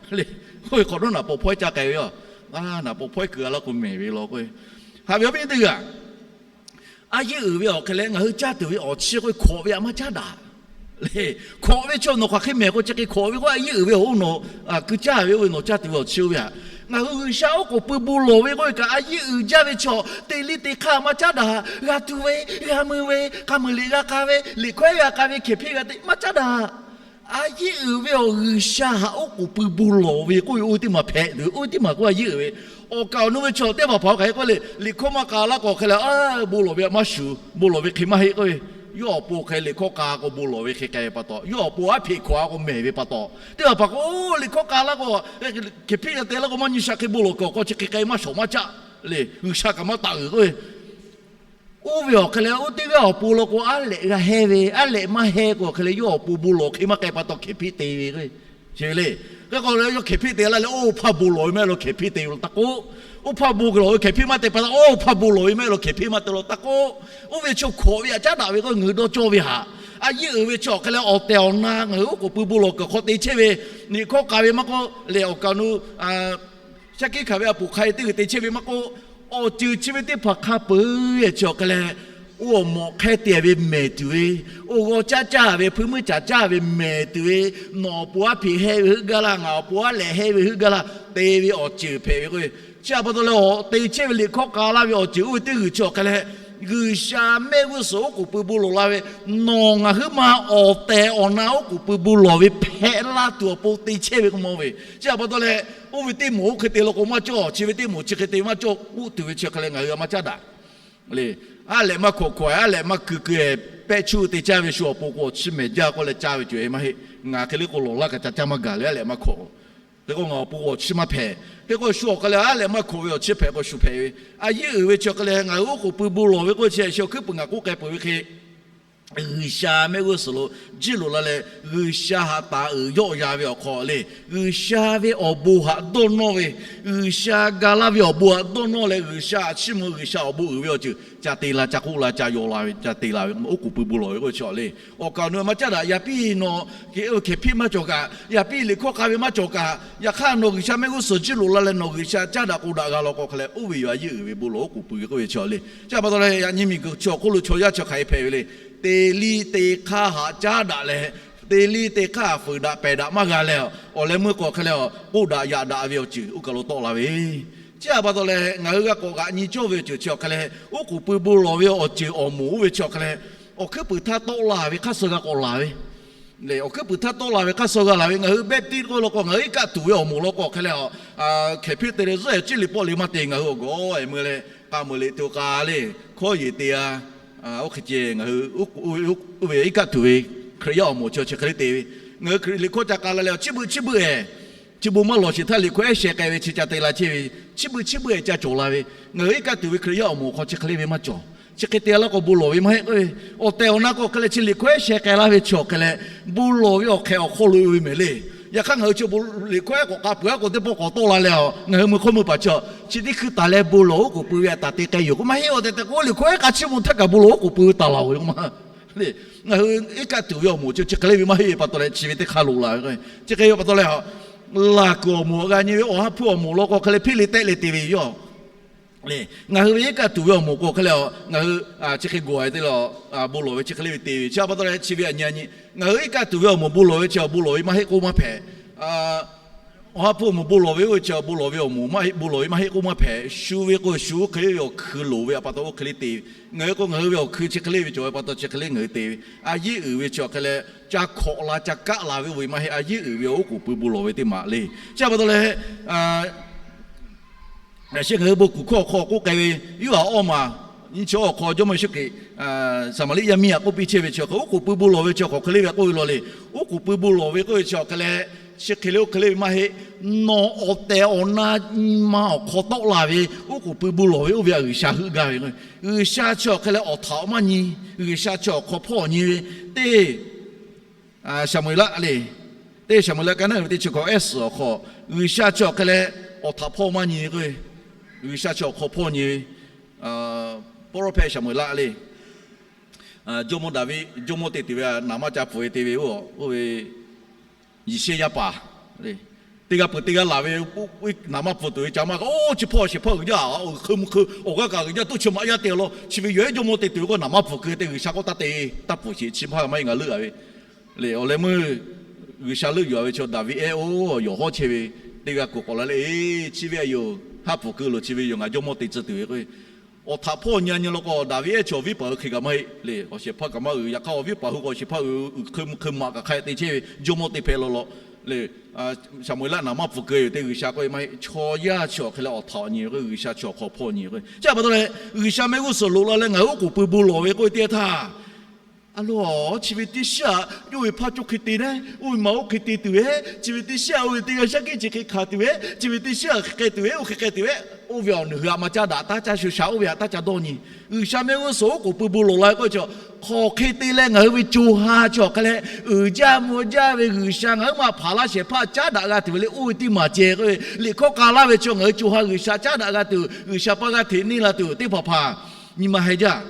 K'oˆ ve hk'awꞈ nawˉ naˍ paw hpawehˇ caˇ k'ai ve yoˬ. Naˍ paw hpawehˇ kuiˬ a laˇ k'o mehˍ ve law k'oˆ ve. Haꞈ ve awˬ viˉ teˇ g'aˇ, a yeˇ uiˍ ve awˬ hk'e leh ngaˬ hui caˇ tuˬ ve awˬ chiˇ k'oˆ ve hkawꞈ ve a maˇ caˉ daꞈ. Hkawꞈ ve chaw nawˬ hk'aˬ hk'e mehˍ k'o chi hk'e hkawꞈ ve k'o, a yeˇ uiˍ ve awˬ oˇ nawˬ keu caˇ ve oˇ ve nawˬ caˇ tuˬ ve awˬ chiˇ oˇ ve htaꞈ ngaˬ hui G'uiˬsha oˉ k'oˍ pui bon lawˬ ve k'oˆ ve kaꞈ, a yeˇ uiˍ jaˇ ve chaw te liˇ te hk'aˇ maˇ caˉ daꞈ. G'a tuˬ ve, g'a mui ve, g'a k'a ve, liꞈ hkawehˉ g'a k'a ve, hkehˍ hpiˇ g'a te maˇ caˉ daꞈ. A yeˇ uiˍ ve awˬ G'uiˬsha htaꞈ oˉ k'oˍ pui bon lawˬ ve k'oˆ ve oˇ ve teˇ maˬ hpehꞈ tuˬ ve, oˇ ve teˇ maˬ k'oˆ a yeˇ uiˍ ve. Awˬ kaˍ awˬ nu ve chaw teˇ hpaˍ hpaˍ k'o hk'e k'oˆ le, liꞈ hkawˇ maˇ k'a laˇ k'o hk'e leh, bon lawˬ ve a maˇ shuˍ, bon lawˬ ve hk'e maˇ heˆ k'oˆ ve. Yawˇ awˬ pon hk'e liꞈ hkawˇ k'a k'o bon lawˬ ve hk'e k'ai ve pa taw, yawˇ awˬ pon aˉ hpeꞈ hkawꞈ a k'o mehˍ ve pa taw, teˇ hpaˍ hpaˍ k'o liꞈ hkawˇ k'a laˇ k'o, hkehˍ hpiˇ g'a te laˇ k'o maˇ nyi sha hk'e bon lawˬ kuiˬ awˬ hk'aw chi hk'e k'ai maˇ shawˍ maˇ caˆ le, G'uiˬsha kaꞈ maˇ taꞈ uiˍ k'oˆ ve. Oˇ ve awˬ hk'e leh oˇ teˇ g'aˇ awˬ pon law k'o aˉ lehꞈ g'a hehˇ ve, aˉ lehꞈ maˇ hehˇ k'o awˬ hk'e leh yawˇ awˬ pon bon lawˬ hk'e maˇ k'ai pa taw hkehˍ hpiˇ te ve k'o, chi ve le. Hk'e k'o leh yawˇ hkehˍ hpiˇ te laˇ leh, oˇ hpaˇ bon lawˬ ve maˇ heˆ law hkehˍ hpiˇ te ve law taˇ k'oˆ. Oˇ hpaˇ bon lawˬ ve hkehˍ hpiˇ maˇ te pa taw, oˇ hpaˇ bon lawˬ ve maˇ heˆ law hkehˍ hpiˇ maˇ te law taˇ k'oˆ. Oˇ ve chaw hkawꞈ ve htaꞈ caˉ daꞈ ve k'o ngaˬ hui dawˇ cawˇ ve htaꞈ, a yeˇ uiˍ ve chaw awˬ hk'e leh awˬ tehˬ awˬ na ngaˬ hui oˉ k'oˍ pui bon lawˬ kuiˬ awˬ hk'aw te chehˇ ve, liꞈ hkawˇ k'a ve maˇ k'oˆ leh awˬ kaˍ awˬ nu shaˉ hkiˆ hkanˍ ve a poˍ hk'a e teˇ g'uiˬ te chehˇ ve maˇ k'oˆ, awˬ ceuˬ chi ve teˇ hpaˍ hk'a peuˬ e chi awˬ hk'e leh, oˇ awˬ mawꞈ hk'ehˇ te ve mehˍ tuˬ ve, oˇ g'aw caˇ caˇ ve hpuiˇ meuˇ caˍ caˇ ve mehˍ tuˬ ve, nawˬ awˬ pon aˉ hpeꞈ hehˇ ve heuˆ gaˇ laˇ, ngaˬ awˬ pon aˉ lehꞈ hehˇ ve heuˆ gaˇ laˇ, te ve awˬ ceuˬ hpehꞈ ve k'o, chi a pa taw leh awˬ te chehˇ ve liꞈ hkawˇ k'a laˇ ve awˬ ceuˬ oˇ ve teˇ g'uiˬ chi awˬ hk'e leh, G'uiˬsha mehˆ g'uˇ suhˍ oˉ k'oˍ pui bon lawˬ la ve, nawˬ ngaˬ huiˉ ma awˬ tehˬ awˬ na oˉ k'oˍ pui bon lawˬ ve hpehꞈ la tuˬ awˬ pon te chehˇ ve k'o mawˇ ve. Chi a pa taw leh, oˇ ve teˇ moˍ oˇ hk'e te law k'o maˇ cawˇ, chi ve teˇ moˍ chi hk'e te maˇ cawˇ, uˉ tuˬ ve chi hk'e leh ngaˬ hui a maˇ caˉ daꞈ. Aˉ lehꞈ maˇ hkawꞈ hkawꞈ e, aˉ lehꞈ maˇ keu keu e, pehˆ chuˇ te caˇ ve shu awˬ pon k'o awˬ chiˇ mehˍ jaˇ k'oˆ leh caˇ ve cawˬ e maˇ heˆ. Ngaˬ hk'e le k'o lawˬ laˇ kaꞈ ca caˇ maˇ gaˬ leh a lehꞈ maˇ hkawꞈ. Hk'e k'o ngaˬ awˬ pon awˬ chiˇ maˇ hpehꞈ. Hk'e k'o shu awˬ hk'aˬ lehˬ a lehꞈ maˇ hkawꞈ ve awˬ chiˇ hpehꞈ k'o shu hpehꞈ ve. A yeˇ uiˍ ve chi awˬ hk'aˬ lehˬ ngaˬ hui oˉ k'oˍ pui bon lawˬ ve k'oˆ ve chi awˬ hkuiˉ puiˍ ngaˬ k'oˆ k'ai peuˬ ve hk'e G'uiˬsha mehˆ g'uˇ suhˍ lo jiˇ loꞈ la leh, G'uiˬsha haꞈ taˍ uiˍ yawˆ ya ve awˬ hk'aw le, G'uiˬsha ve awˬ bon haꞈ dawˇ nawˇ ve, G'uiˬsha ga laˇ ve awˬ bon haꞈ dawˇ nawˇ leh, G'uiˬsha haꞈ chiˇ mvuh, G'uiˬsha awˬ bon uiˍ ve awˬ ceuˬ ca te la, ca k'oˆ la, ca yaw la ve, ca te la ve, oˉ k'oˍ pui bon lawˬ ve k'oˆ ve chi le. Awˬ kaˍ awˬ nu maˇ caˉ daꞈ, yaꞈ piˇ nawˬ hkehˉ hpiˆ maˇ cawˬ kaꞈ, yaꞈ piˇ liꞈ hkawˇ k'a ve maˇ cawˬ kaꞈ, yaꞈ hk'aˇ nawˬ G'uiˬsha mehˆ g'uˇ suhˍ jiˇ loꞈ la leh nawˬ G'uiˬsha caˉ daꞈ k'o daꞈ g'a law k'o hk'aˬ lehˬ, oˇ ve yoˬ a yeˇ uiˍ ve bon lawˬ oˉ k'oˍ pui ve k'oˆ ve chi le. Chi pa taw leh yaꞈ nyi miˬguiˬ chi awˬ hk'oˆ lo chaw yaˇ chi hk'aˬ hk'e hpehꞈ ve le. Teˇ liˇ teˇ hk'aˇ haꞈ caˉ daꞈ leh, teˇ liˇ teˇ hk'aˇ fuiˍ daꞈ pehˬ daꞈ maˇ g'a leh, awˬ leh meuˇ k'o hk'e leh k'oˆ daꞈ yaꞈ daꞈ ve awˬ ceuˬ oˇ kaˬ lo tawˆ la ve. Chi pa taw leh ngaˬ hui g'a k'awꞈ g'aꞈ nyi cawˇ ve awˬ ceuˬ chi awˬ hk'e leh, oˉ k'oˍ pui bon lawˬ ve awˬ ceuˬ awˬ moˍ oˇ ve chi awˬ hk'e leh, awˬ hkuiˉ puiˍ htaˇ tawˆ la ve hk'aˇ suh g'a k'awꞈ laˬ ve le. Awˬ hkuiˉ puiˍ htaˇ tawˆ la ve hk'aˇ suh g'a laˬ ve, ngaˬ hui Baptist k'oˆ law k'o ngaˬ hui iˉ kaˆ tuˬ ve awˬ moˍ law k'o hk'e leh, hkehˉ hpiˆ te leh zuhˆ e ciˉ liꞈ pawˆ le maˇ te, ngaˬ hui awˬ gawˬ e meuˇ leh k'a meuˍ liꞈ tuˬ k'a le, hkawˇ yeˬ te a, oˇ hk'e ceh ngaˬ hui oˇ ve iˉ kaˆ tuˬ ve Hkriꞈ yaˇ awˬ moˍ chi chi hk'e le te ve. Ngaˬ hui Hkriꞈ liꞈ hkawˇ ca k'a la leh awˬ chiˇ beuꞈ chiˇ beuꞈ e chi bon maˇ lawˬ sheˍ htaˇ liꞈ hkawˇ ehˉ sheh k'ai ve chi ca te la chehˇ ve, chiˇ beuꞈ chiˇ beuꞈ e ca cawˬ la ve. Ngaˬ hui iˉ kaˆ tuˬ ve Hkriꞈ yaˇ awˬ moˍ hk'aw chi hk'e le ve maˇ cawˬ. Chi hk'e te laˇ k'o bon lawˬ ve maˇ heˆ k'oˆ ve, awˬ tehˬ awˬ na k'o hk'e leh chi liꞈ hkawˇ ehˉ sheh k'ai laˇ ve chi awˬ hk'e leh, bon lawˬ ve awˬ hk'ehꞈ awˬ hk'aw lo oˇ ve mehˍ le. Yaꞈ hk'aˇ ngaˬ hui chi liꞈ hkawˇ ehˉ k'awꞈ k'a peuˬ a k'o teˇ pawˆ k'awꞈ tawˆ la leh a, ngaˬ hui meuˇ hkawˇ meuˇ paˍ chi chi teˇ hkui taˍ leh bon lawˬ oˉ k'oˍ pui ve a taˍ te k'ai yoˬ k'oˆ maˇ heˆ. Awˬ tehˬ tehˬ k'o liꞈ hkawˇ ehˉ k'a chiˇ mvuh htaˇ kaꞈ bon lawˬ oˉ k'oˍ pui ve taˍ laˬ oˬ ve k'oˆ ma le. Ngaˬ hui iˉ kaˆ tuˬ ve awˬ moˍ chi chi hk'e le ve maˇ heˆ ve pa taw leh chi ve teˇ hk'aˇ loꞈ la ve k'o, chi hk'e ve pa taw leh, laˬ kuiˬ awˬ moˍ g'a nyi ve Awˬ ha hpu awˬ moˍ law k'o hk'e leh hpiˇ le tehˆ le te ve yoˬ. Ngaˬ hui ve iˉ kaˆ tuˬ ve awˬ moˍ k'o hk'e leh, ngaˬ hui chi hk'e gawˬ e te leh bon lawˬ ve chi hk'e le ve te ve chi pa taw leh chi ve a nyi a nyi, ngaˬ hui iˉ kaˆ tuˬ ve awˬ moˍ bon lawˬ ve chi awˬ bon lawˬ ve maˇ heˆ k'oˆ maˇ hpehꞈ. Awˬ ha hpu awˬ moˍ bon lawˬ ve oˇ ve chi bon lawˬ ve awˬ moˍ maˇ heˆ, bon lawˬ ve maˇ heˆ k'oˆ maˇ hpehꞈ. Shu ve k'o shu oˇ hk'e le ve awˬ hkui loˍ ve a pa taw oˇ hk'e le te ve. Ngaˬ hui k'o ngaˬ hui ve awˬ hkui chi hk'e le ve cawˬ ve pa taw chi hk'e le ngaˬ hui te ve. A yeˇ uiˍ ve chi awˬ hk'e leh ca hkawꞈ la ca kaˆ la ve oˇ ve maˇ heˆ. A yeˇ uiˍ ve oˉ k'oˍ pui bon lawˬ ve teˇ maˬ le. Chi pa taw leh, yaꞈ sheh ngaˬ hui bon kuˬ hkawˇ awˬ hk'aw k'oˆ k'ai ve, yuˇ a awˇ maˬ nyi chi awˬ hk'aw Jawˇmawˇ Yeˍsuˆ Hkriꞈ Saˍmaˍriˆ yaˇ miˇ a k'oˆ piˇ chehˇ ve chi awˬ hk'e oˉ k'oˍ pui bon lawˬ ve chi awˬ hk'aw hk'e le ve k'oˆ ve law le. Oˉ k'oˍ pui bon lawˬ ve k'oˆ ve chi awˬ hk'e leh, chi hk'e le oˇ hk'e le ve maˇ heˆ. Nawˬ awˬ tehˬ awˬ na nyi ma awˬ hk'aw tawˆ la ve oˉ k'oˍ pui bon lawˬ ve oˇ ve a G'uiˬsha heuˆ gaˇ ve. G'uiˬsha chi awˬ hk'e leh awˬ htaꞈ maˇ nyi, G'uiˬsha chi awˬ hk'aw hpawˇ nyi ve teˇ Saˍmoˍeˍlaˆ le. Teˇ Saˍmoˍeˍlaˆ ka naˉ ve teˇ chi hk'awꞈ ehˉ suhˍ awˬ hk'aw, G'uiˬsha chi awˬ hk'e leh awˬ htaꞈ hpawˇ maˇ nyi ve k'o, G'uiˬsha chi awˬ hk'aw hpawˇ nyi ve, pawˇ rawˇ hpehˇ Saˍmoˍeˍlaˆ le. Jawˇmawˇ Daˍviˆ jawˇmawˇ te tuˬ ve naˍ manˇ ca pfuhˍ ve te ve oˇ, oˇ ve Yeˍsehˇyaˇ paˍ le. Teˇ g'aˇ peuˬ teˇ g'aˇ laˬ ve, naˍ manˇ pfuhˍ tuˬ ve ca maˇ k'o, oˇ chi hpawˇ shehˍ hpaˇ uiˍ jaˇ, uiˍ hk'eun mvuh hk'eun awˬ g'aˇ kaꞈ uiˍ jaˇ, toˇ chi maꞈ yaˇ te law. Chi ve yawˬ ehˉ jawˇmawˇ te tuˬ ve k'o naˍ manˇ pfuhˍ keu te G'uiˬsha k'oˆ taˇ te, taˇ pfuhˍ sheˍ, chi hpaˇ maˇ heˆ ngaˬ leuˆ a ve le. Awˬ leh meuˇ G'uiˬsha leuˆ yuˬ a ve chi Daˍviˆ ehˉ oˇ yawˬ hawˉ chehˇ ve teˇ g'aˇ kuˬ k'awꞈ la le. Chi ve a yoˬ, haˉ pfuhˍ keu loˬ, chi ve yoˬ ngaˬ jawˇmawˇ te tcuh tuˬ ve k'o, awˬ htaꞈ hpawˇ nyi a nyi law k'o, Daˍviˆ ehˉ chi awˬ viˉ paˍ hui hk'e kaꞈ maˇ heˆ le. Awˬ shehˍ hpaˇ kaꞈ maˇ uiˍ, yaꞈ hk'aˇ awˬ viˉ paˍ hui k'o awˬ shehˍ hpaˇ uiˍ hk'eun mvuh hk'eun maꞈ kaꞈ hk'a te chehˇ ve jawˇmawˇ te hpehꞈ law law le. Saˍmoˍeˍlaˆ naˍ manˇ pfuhˍ keu yoˬ te G'uiˬsha k'oˆ ve maˇ heˆ. Chaw yaˇ chi awˬ hk'e leh awˬ htaꞈ nyi ve k'o G'uiˬsha chi awˬ hk'aw hpawˇ nyi ve k'o, chi pa taw leh G'uiˬsha mehˆ g'uˇ suhˍ loꞈ la leh ngaˬ hui oˉ k'oˍ pui bon lawˬ ve k'oˆ ve teˇ yanˇ htaˇ, a lo, chi ve teˇ shiˉ aꞈ yawˇ ve hpaˇ cawˇ hk'e te leh, oˇ ve maˬ oˇ hk'e te tuˬ ve, chi ve teˇ shiˉ aꞈ oˇ ve teˇ g'aˇ shaˉ hkiˆ chi hk'e hkanˍ tuˬ ve, chi ve teˇ shiˉ aꞈ hk'e k'ai tuˬ ve, oˇ hk'e k'ai tuˬ ve, oˇ ve awˬ nuˬ hui aꞈ maˇ caˉ daꞈ taˉ caˇ shu sha oˇ ve aꞈ taˇ ca dawˇ nyi. G'uiˬsha mehˆ g'uˇ suhˍ oˉ k'oˍ pui bon lawˬ la ve k'oˆ ve chi, hk'aˬ hk'e te leh ngaˬ hui ve co ha chi awˬ hk'e leh uiˍ jaˇ mvuh jaˇ ve G'uiˬsha ngaˬ huiˉ ma hpaˍ laˇ shehˍ hpaˇ caˉ daꞈ g'a tuˬ ve le oˇ ve teˇ maˬ ceh k'oˆ ve, liꞈ hkawˇ k'a laˇ ve chi ngaˬ hui co ha G'uiˬsha caˉ daꞈ g'a tuˬ, G'uiˬsha paˇ g'aˇ hteꞈ neˇ la tuˬ teˇ hpaˍ hpaˍ nyi ma heh jaˇ.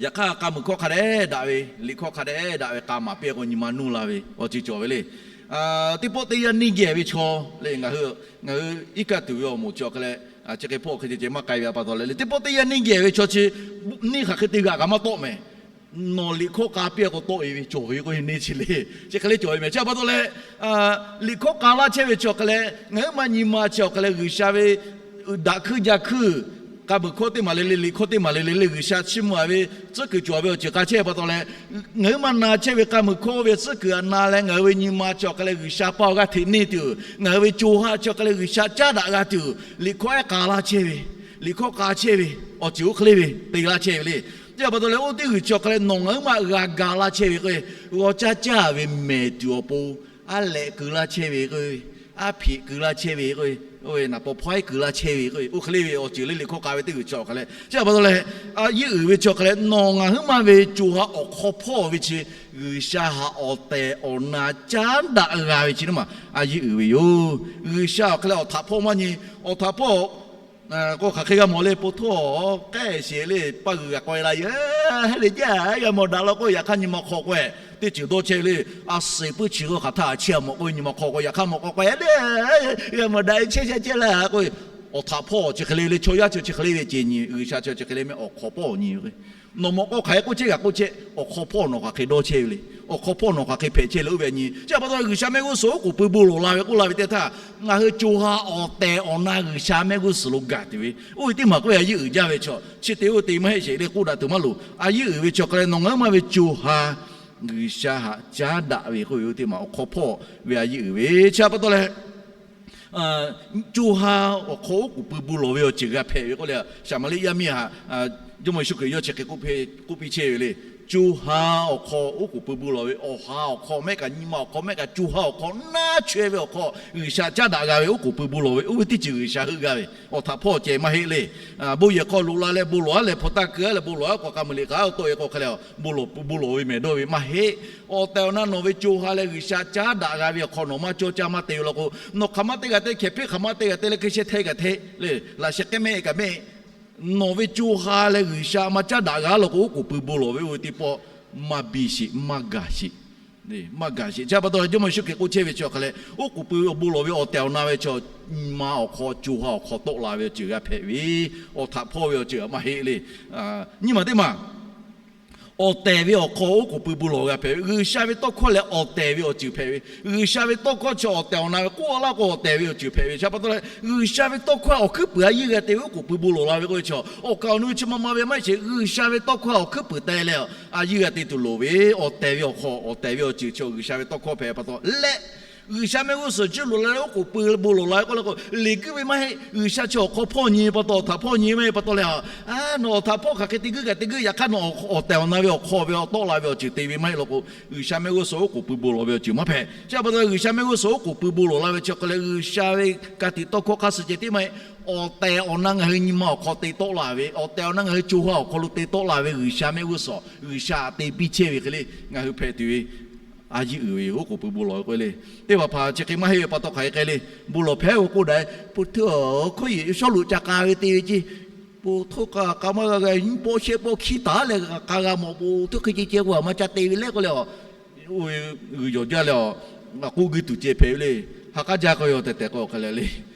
Yaꞈ hk'aˇ k'a muiˬ hkawˇ hk'a dehꞈ daꞈ ve, liꞈ hkawˇ hk'a dehꞈ daꞈ ve k'a maˍ piˇ k'o nyi ma nuˇ la ve awˬ ceuˬ cawˬ ve le. Teˇ pawˆ teˇ yanˇ neˇ geh ve chaw le, ngaˬ hui iˉ kaˆ tuˬ ve awˬ moˍ chi awˬ hk'e leh, chi hk'e hpawˇ hk'e ceh ceh maˇ k'ai ve a pa taw leh le, teˇ pawˆ teˇ yanˇ neˇ geh ve chaw chi neˇ hk'aˬ hk'e te g'aꞈ kaꞈ maˇ tawˆ mehˍ. Nawˬ liꞈ hkawˇ k'a piˇ k'o tawˆ e ve cawˬ ve k'o neˇ chi le, chi hk'e le cawˬ ve mehˍ. Chi pa taw leh, liꞈ hkawˇ k'a laˇ chehˇ ve chi awˬ hk'e leh ngaˬ huiˉ ma nyi ma chi awˬ hk'e leh G'uiˬsha ve daꞈ hkuiˇ ja hkuiˇ, k'a muiˬ hkawˇ teˇ maˬ le le, liꞈ hkawˇ teˇ maˬ le le le G'uiˬsha chiˇ mvuh a ve tcuhˉ kuiˬ cawˬ ve awˬ ceuˬ k'a chehˇ ve pa taw leh, ngaˬ huiˉ ma na chehˇ ve k'a muiˬ hkawˇ ve tcuhˉ kuiˬ aꞈ na leh ngaˬ hui ve nyi ma chi awˬ hk'e leh G'uiˬsha paˇ awˬ g'aˇ hteꞈ neˇ tuˬ, ngaˬ hui ve co ha chi awˬ hk'e leh G'uiˬsha caˉ daꞈ g'a tuˬ, liꞈ hkawˇ ehˉ k'a laˇ chehˇ ve, liꞈ hkawˇ k'a chehˇ ve awˬ ceuˬ oˇ hk'e le ve te laˇ chehˇ ve le. Chi pa taw leh oˇ teˇ g'uiˬ chi awˬ hk'a leh nawˬ ngaˬ huiˉ maˬ g'a ga laˇ chehˇ ve k'o, g'aw caˇ caˇ ve mehˍ tuˬ awˬ pon, aˉ lehꞈ keu laˇ chehˇ ve k'o, aˉ hpeꞈ keu laˇ chehˇ ve k'o, naˍ paw hpawˇ ehˉ keu laˇ chehˇ ve k'o, oˇ hk'e le ve awˬ ceuˬ le le hkawˇ k'a ve teˇ g'uiˬ chi awˬ hk'a leh, chi pa taw leh, a yeˇ uiˍ ve chi awˬ hk'a leh nawˬ ngaˬ huiˉ maˬ ve co ha awˬ hk'aw hpawˇ ve chi G'uiˬsha htaꞈ awˬ tehˬ awˬ na caˉ daꞈ g'a ve chi teˇ maˬ a yeˇ uiˍ ve yoˬ. G'uiˬsha awˬ hk'a leh awˬ htaꞈ hpawˇ maˇ nyi. Awˬ htaꞈ hpawˇ k'o, hk'aˬ hk'e g'a mawˬ le, po htawˇ k'ehˆ sheˍ le, paˇ g'uiˬ g'a k'awꞈ e la e, le jaˇ g'a mawˬ daꞈ law k'o, yaꞈ hk'aˇ nyi ma hk'aw k'awehꞈ teˇ ceuˬ dawˇ chehˇ ve le. A suhˍ puiˉ chi g'awˇ hk'aˬ htaˇ a chehˇ a mawˬ k'o, nyi ma hk'aw k'o yaꞈ hk'aˇ mawˬ k'awꞈ k'awehꞈ le, g'a mawˬ daꞈ e chehˇ sha chehˇ laˇ k'o, awˬ htaꞈ hpawˇ chi hk'e le le, chaw yaˇ chi chi hk'e le ve ce nyi, G'uiˬsha chi chi hk'e le mehˆ awˬ hk'aw hpawˇ nyi ve k'o, nawˬ mawˬ k'o hk'aˬ hk'e k'oˆ chehˇ g'a k'oˆ chehˇ, awˬ hk'aw hpawˇ nawˬ hk'aˬ hk'e dawˇ chehˇ ve le. Awˬ hk'aw hpawˇ nawˬ hk'aˬ hk'e hpehꞈ chehˇ le oˇ ve a nyi. Chi pa taw G'uiˬsha mehˆ g'uˇ suhˍ oˉ k'oˍ pui bon lawˬ la ve k'oˆ la ve teˇ htaˇ, ngaˬ hui co ha awˬ tehˬ awˬ na G'uiˬsha mehˆ g'uˇ suhˍ lo gaˬ tuˬ ve, oˇ ve teˇ maˬ k'oˆ ve a yeˇ uiˍ jaˇ ve chaw, chi te oˇ te maˇ heˆ sheˍ le, k'oˆ daꞈ tuˬ maˇ loˍ. A yeˇ uiˍ ve chi awˬ hk'a leh nawˬ ngaˬ huiˉ maˬ ve co ha G'uiˬsha htaꞈ caˉ daꞈ ve k'oˆ ve oˇ teˇ maˬ awˬ hk'aw hpawˇ ve a yeˇ uiˍ ve. Chi pa taw leh co ha awˬ hk'aw oˉ k'oˍ pui bon lawˬ ve awˬ ceuˬ g'a hpehꞈ ve k'oˆ le, Saˍmaˍriˆ yaˇ miˇ htaꞈ Jawˇmawˇ Yeˍsuˆ Hkriꞈ yawˇ chi hk'e k'oˆ piˇ chehˇ ve le. Co ha awˬ hk'aw oˉ k'oˍ pui bon lawˬ ve, awˬ ha awˬ hk'aw mehˆ kaꞈ, nyi ma awˬ hk'aw mehˆ kaꞈ, co ha awˬ hk'aw naˉ chaweh ve awˬ hk'aw G'uiˬsha caˉ daꞈ g'a ve oˉ k'oˍ pui bon lawˬ ve, oˇ ve teˇ ceuˬ G'uiˬsha heuˆ gaˇ ve, awˬ htaꞈ hpawˇ ceh maˇ heˆ le. Bon yehˬ hk'aw loꞈ la leh bon lawˬ aˉ leh, hpu taˇ keu aˉ leh bon lawˬ aˉ k'awꞈ k'a meuˍ liꞈ k'a tawˆ e k'o hk'a leh, bon lawˬ ve mehˍ dawˇ ve maˇ heˆ. Awˬ tehˬ awˬ na nawˬ ve co ha leh G'uiˬsha caˉ daꞈ g'a ve awˬ hk'aw nawˬ maˇ cawˇ caˇ maˇ te ve law k'o, nawˬ hk'aˬ ma te g'a te, hkehˍ hpeˆ hk'aˬ ma te g'a te leh, hkui sheh hteˇ g'a hteˇ le, laꞈ sheh k'ehˉ mehˆ kaꞈ mehˆ, nawˬ ve co ha leh G'uiˬsha maˇ caˉ daꞈ g'a law k'o, oˉ k'oˍ pui bon lawˬ ve oˇ ve teˇ pawˆ maˇ biˇ sheˍ, maˇ gaˬ sheˍ. Maˇ gaˬ sheˍ. Chi pa taw Jawˇmawˇ Yeˍsuˆ Hkriꞈ k'oˆ chehˇ ve chi awˬ hk'a leh, oˉ k'oˍ pui bon lawˬ ve awˬ tehˬ awˬ na ve chaw, nyi ma awˬ hk'aw, co ha awˬ hk'aw tawˆ la ve awˬ ceuˬ g'a hpehꞈ ve, awˬ htaꞈ hpawˇ ve awˬ ceuˬ maˇ heˆ le. Nyiˇ maˬ teˇ maˬ awˬ tehˬ ve awˬ hk'aw oˉ k'oˍ pui bon lawˬ g'a hpehꞈ ve, G'uiˬsha ve tawˇ hkawˇ leh awˬ tehˬ ve awˬ ceuˬ hpehꞈ ve. G'uiˬsha ve tawˇ hkawˇ chi awˬ tehˬ awˬ na ve k'oˆ a laˇ k'o, awˬ tehˬ ve awˬ ceuˬ hpehꞈ ve. Chi pa taw leh, G'uiˬsha ve tawˇ hkawˇ awˬ hkuiˉ puiˍ a yeˇ g'a te ve oˉ k'oˍ pui bon lawˬ la ve k'oˆ ve chaw, awˬ kaˍ awˬ nu chi ma ma ve maˇ heˆ sheˍ. G'uiˬsha ve tawˇ hkawˇ awˬ hkuiˉ puiˍ te leh a yeˇ g'a te tuˬ loˍ ve, awˬ tehˬ ve awˬ hk'aw, awˬ tehˬ ve awˬ ceuˬ chi G'uiˬsha ve tawˇ hkawˇ hpehꞈ pa taw leh, G'uiˬsha mehˆ g'uˇ suhˍ juˇ loꞈ la leh oˉ k'oˍ pui bon lawˬ la ve k'oˆ le k'o, liꞈ guiˇ ve maˇ heˆ. G'uiˬsha chi awˬ hk'aw hpawˇ nyi pa taw, awˬ htaꞈ hpawˇ nyi maˇ heˆ pa taw leh a, nawˬ awˬ htaꞈ hpawˇ hk'aˬ hk'e te guiˇ kaꞈ te guiˇ, yaꞈ hk'aˇ nawˬ awˬ tehˬ awˬ na ve awˬ hk'aw ve awˬ tawˆ la ve awˬ ceuˬ te ve maˇ heˆ law k'o, G'uiˬsha mehˆ g'uˇ suhˍ oˉ k'oˍ pui bon lawˬ ve awˬ ceuˬ maˇ hpehꞈ. Chi pa taw G'uiˬsha mehˆ g'uˇ suhˍ oˉ k'oˍ pui bon lawˬ la ve chi awˬ hk'a leh, G'uiˬsha ve ka tiꞈ tawˇ hkawˇ hk'aˇ suh ceh tiˉ maˇ heˆ. Awˬ tehˬ awˬ na ngaˬ hui nyi ma awˬ hk'aw te tawˆ la ve, awˬ tehˬ awˬ na ngaˬ hui co ha awˬ hk'aw lo te tawˆ la ve G'uiˬsha mehˆ g'uˇ suhˍ, G'uiˬsha te piˇ chehˇ ve hk'e le ngaˬ hui hpehꞈ tuˬ ve a yeˇ uiˍ ve oˉ k'oˍ pui bon lawˬ ve k'oˆ le. Teˇ hpaˍ hpaˍ chi hk'e maˇ heˆ ve pa taw hk'aˬ hk'e k'ai le. Bon lawˬ hpehꞈ k'o k'oˆ daꞈ, po htawˇ hkawˇ yeˬ Sawˉluꞈ ca k'a ve te ve ceˇ, po htawˇ k'a k'a maˇ g'a g'a, nyiˇ pawˆ shehˆ pawˆ hkiˇ taˍ leh k'a g'a mawˬ, po htawˇ hk'e ceh ceh k'o a maˇ ca te ve le k'oˆ leh a, oˇ ve g'uiˬ yawˬ jaˇ leh a, k'oˆ guiˇ tuˬ ceh hpehꞈ ve le. Ha k'aˉ jaˇ k'o yaw tehˬ tehˬ k'o hk'aˬ leh le.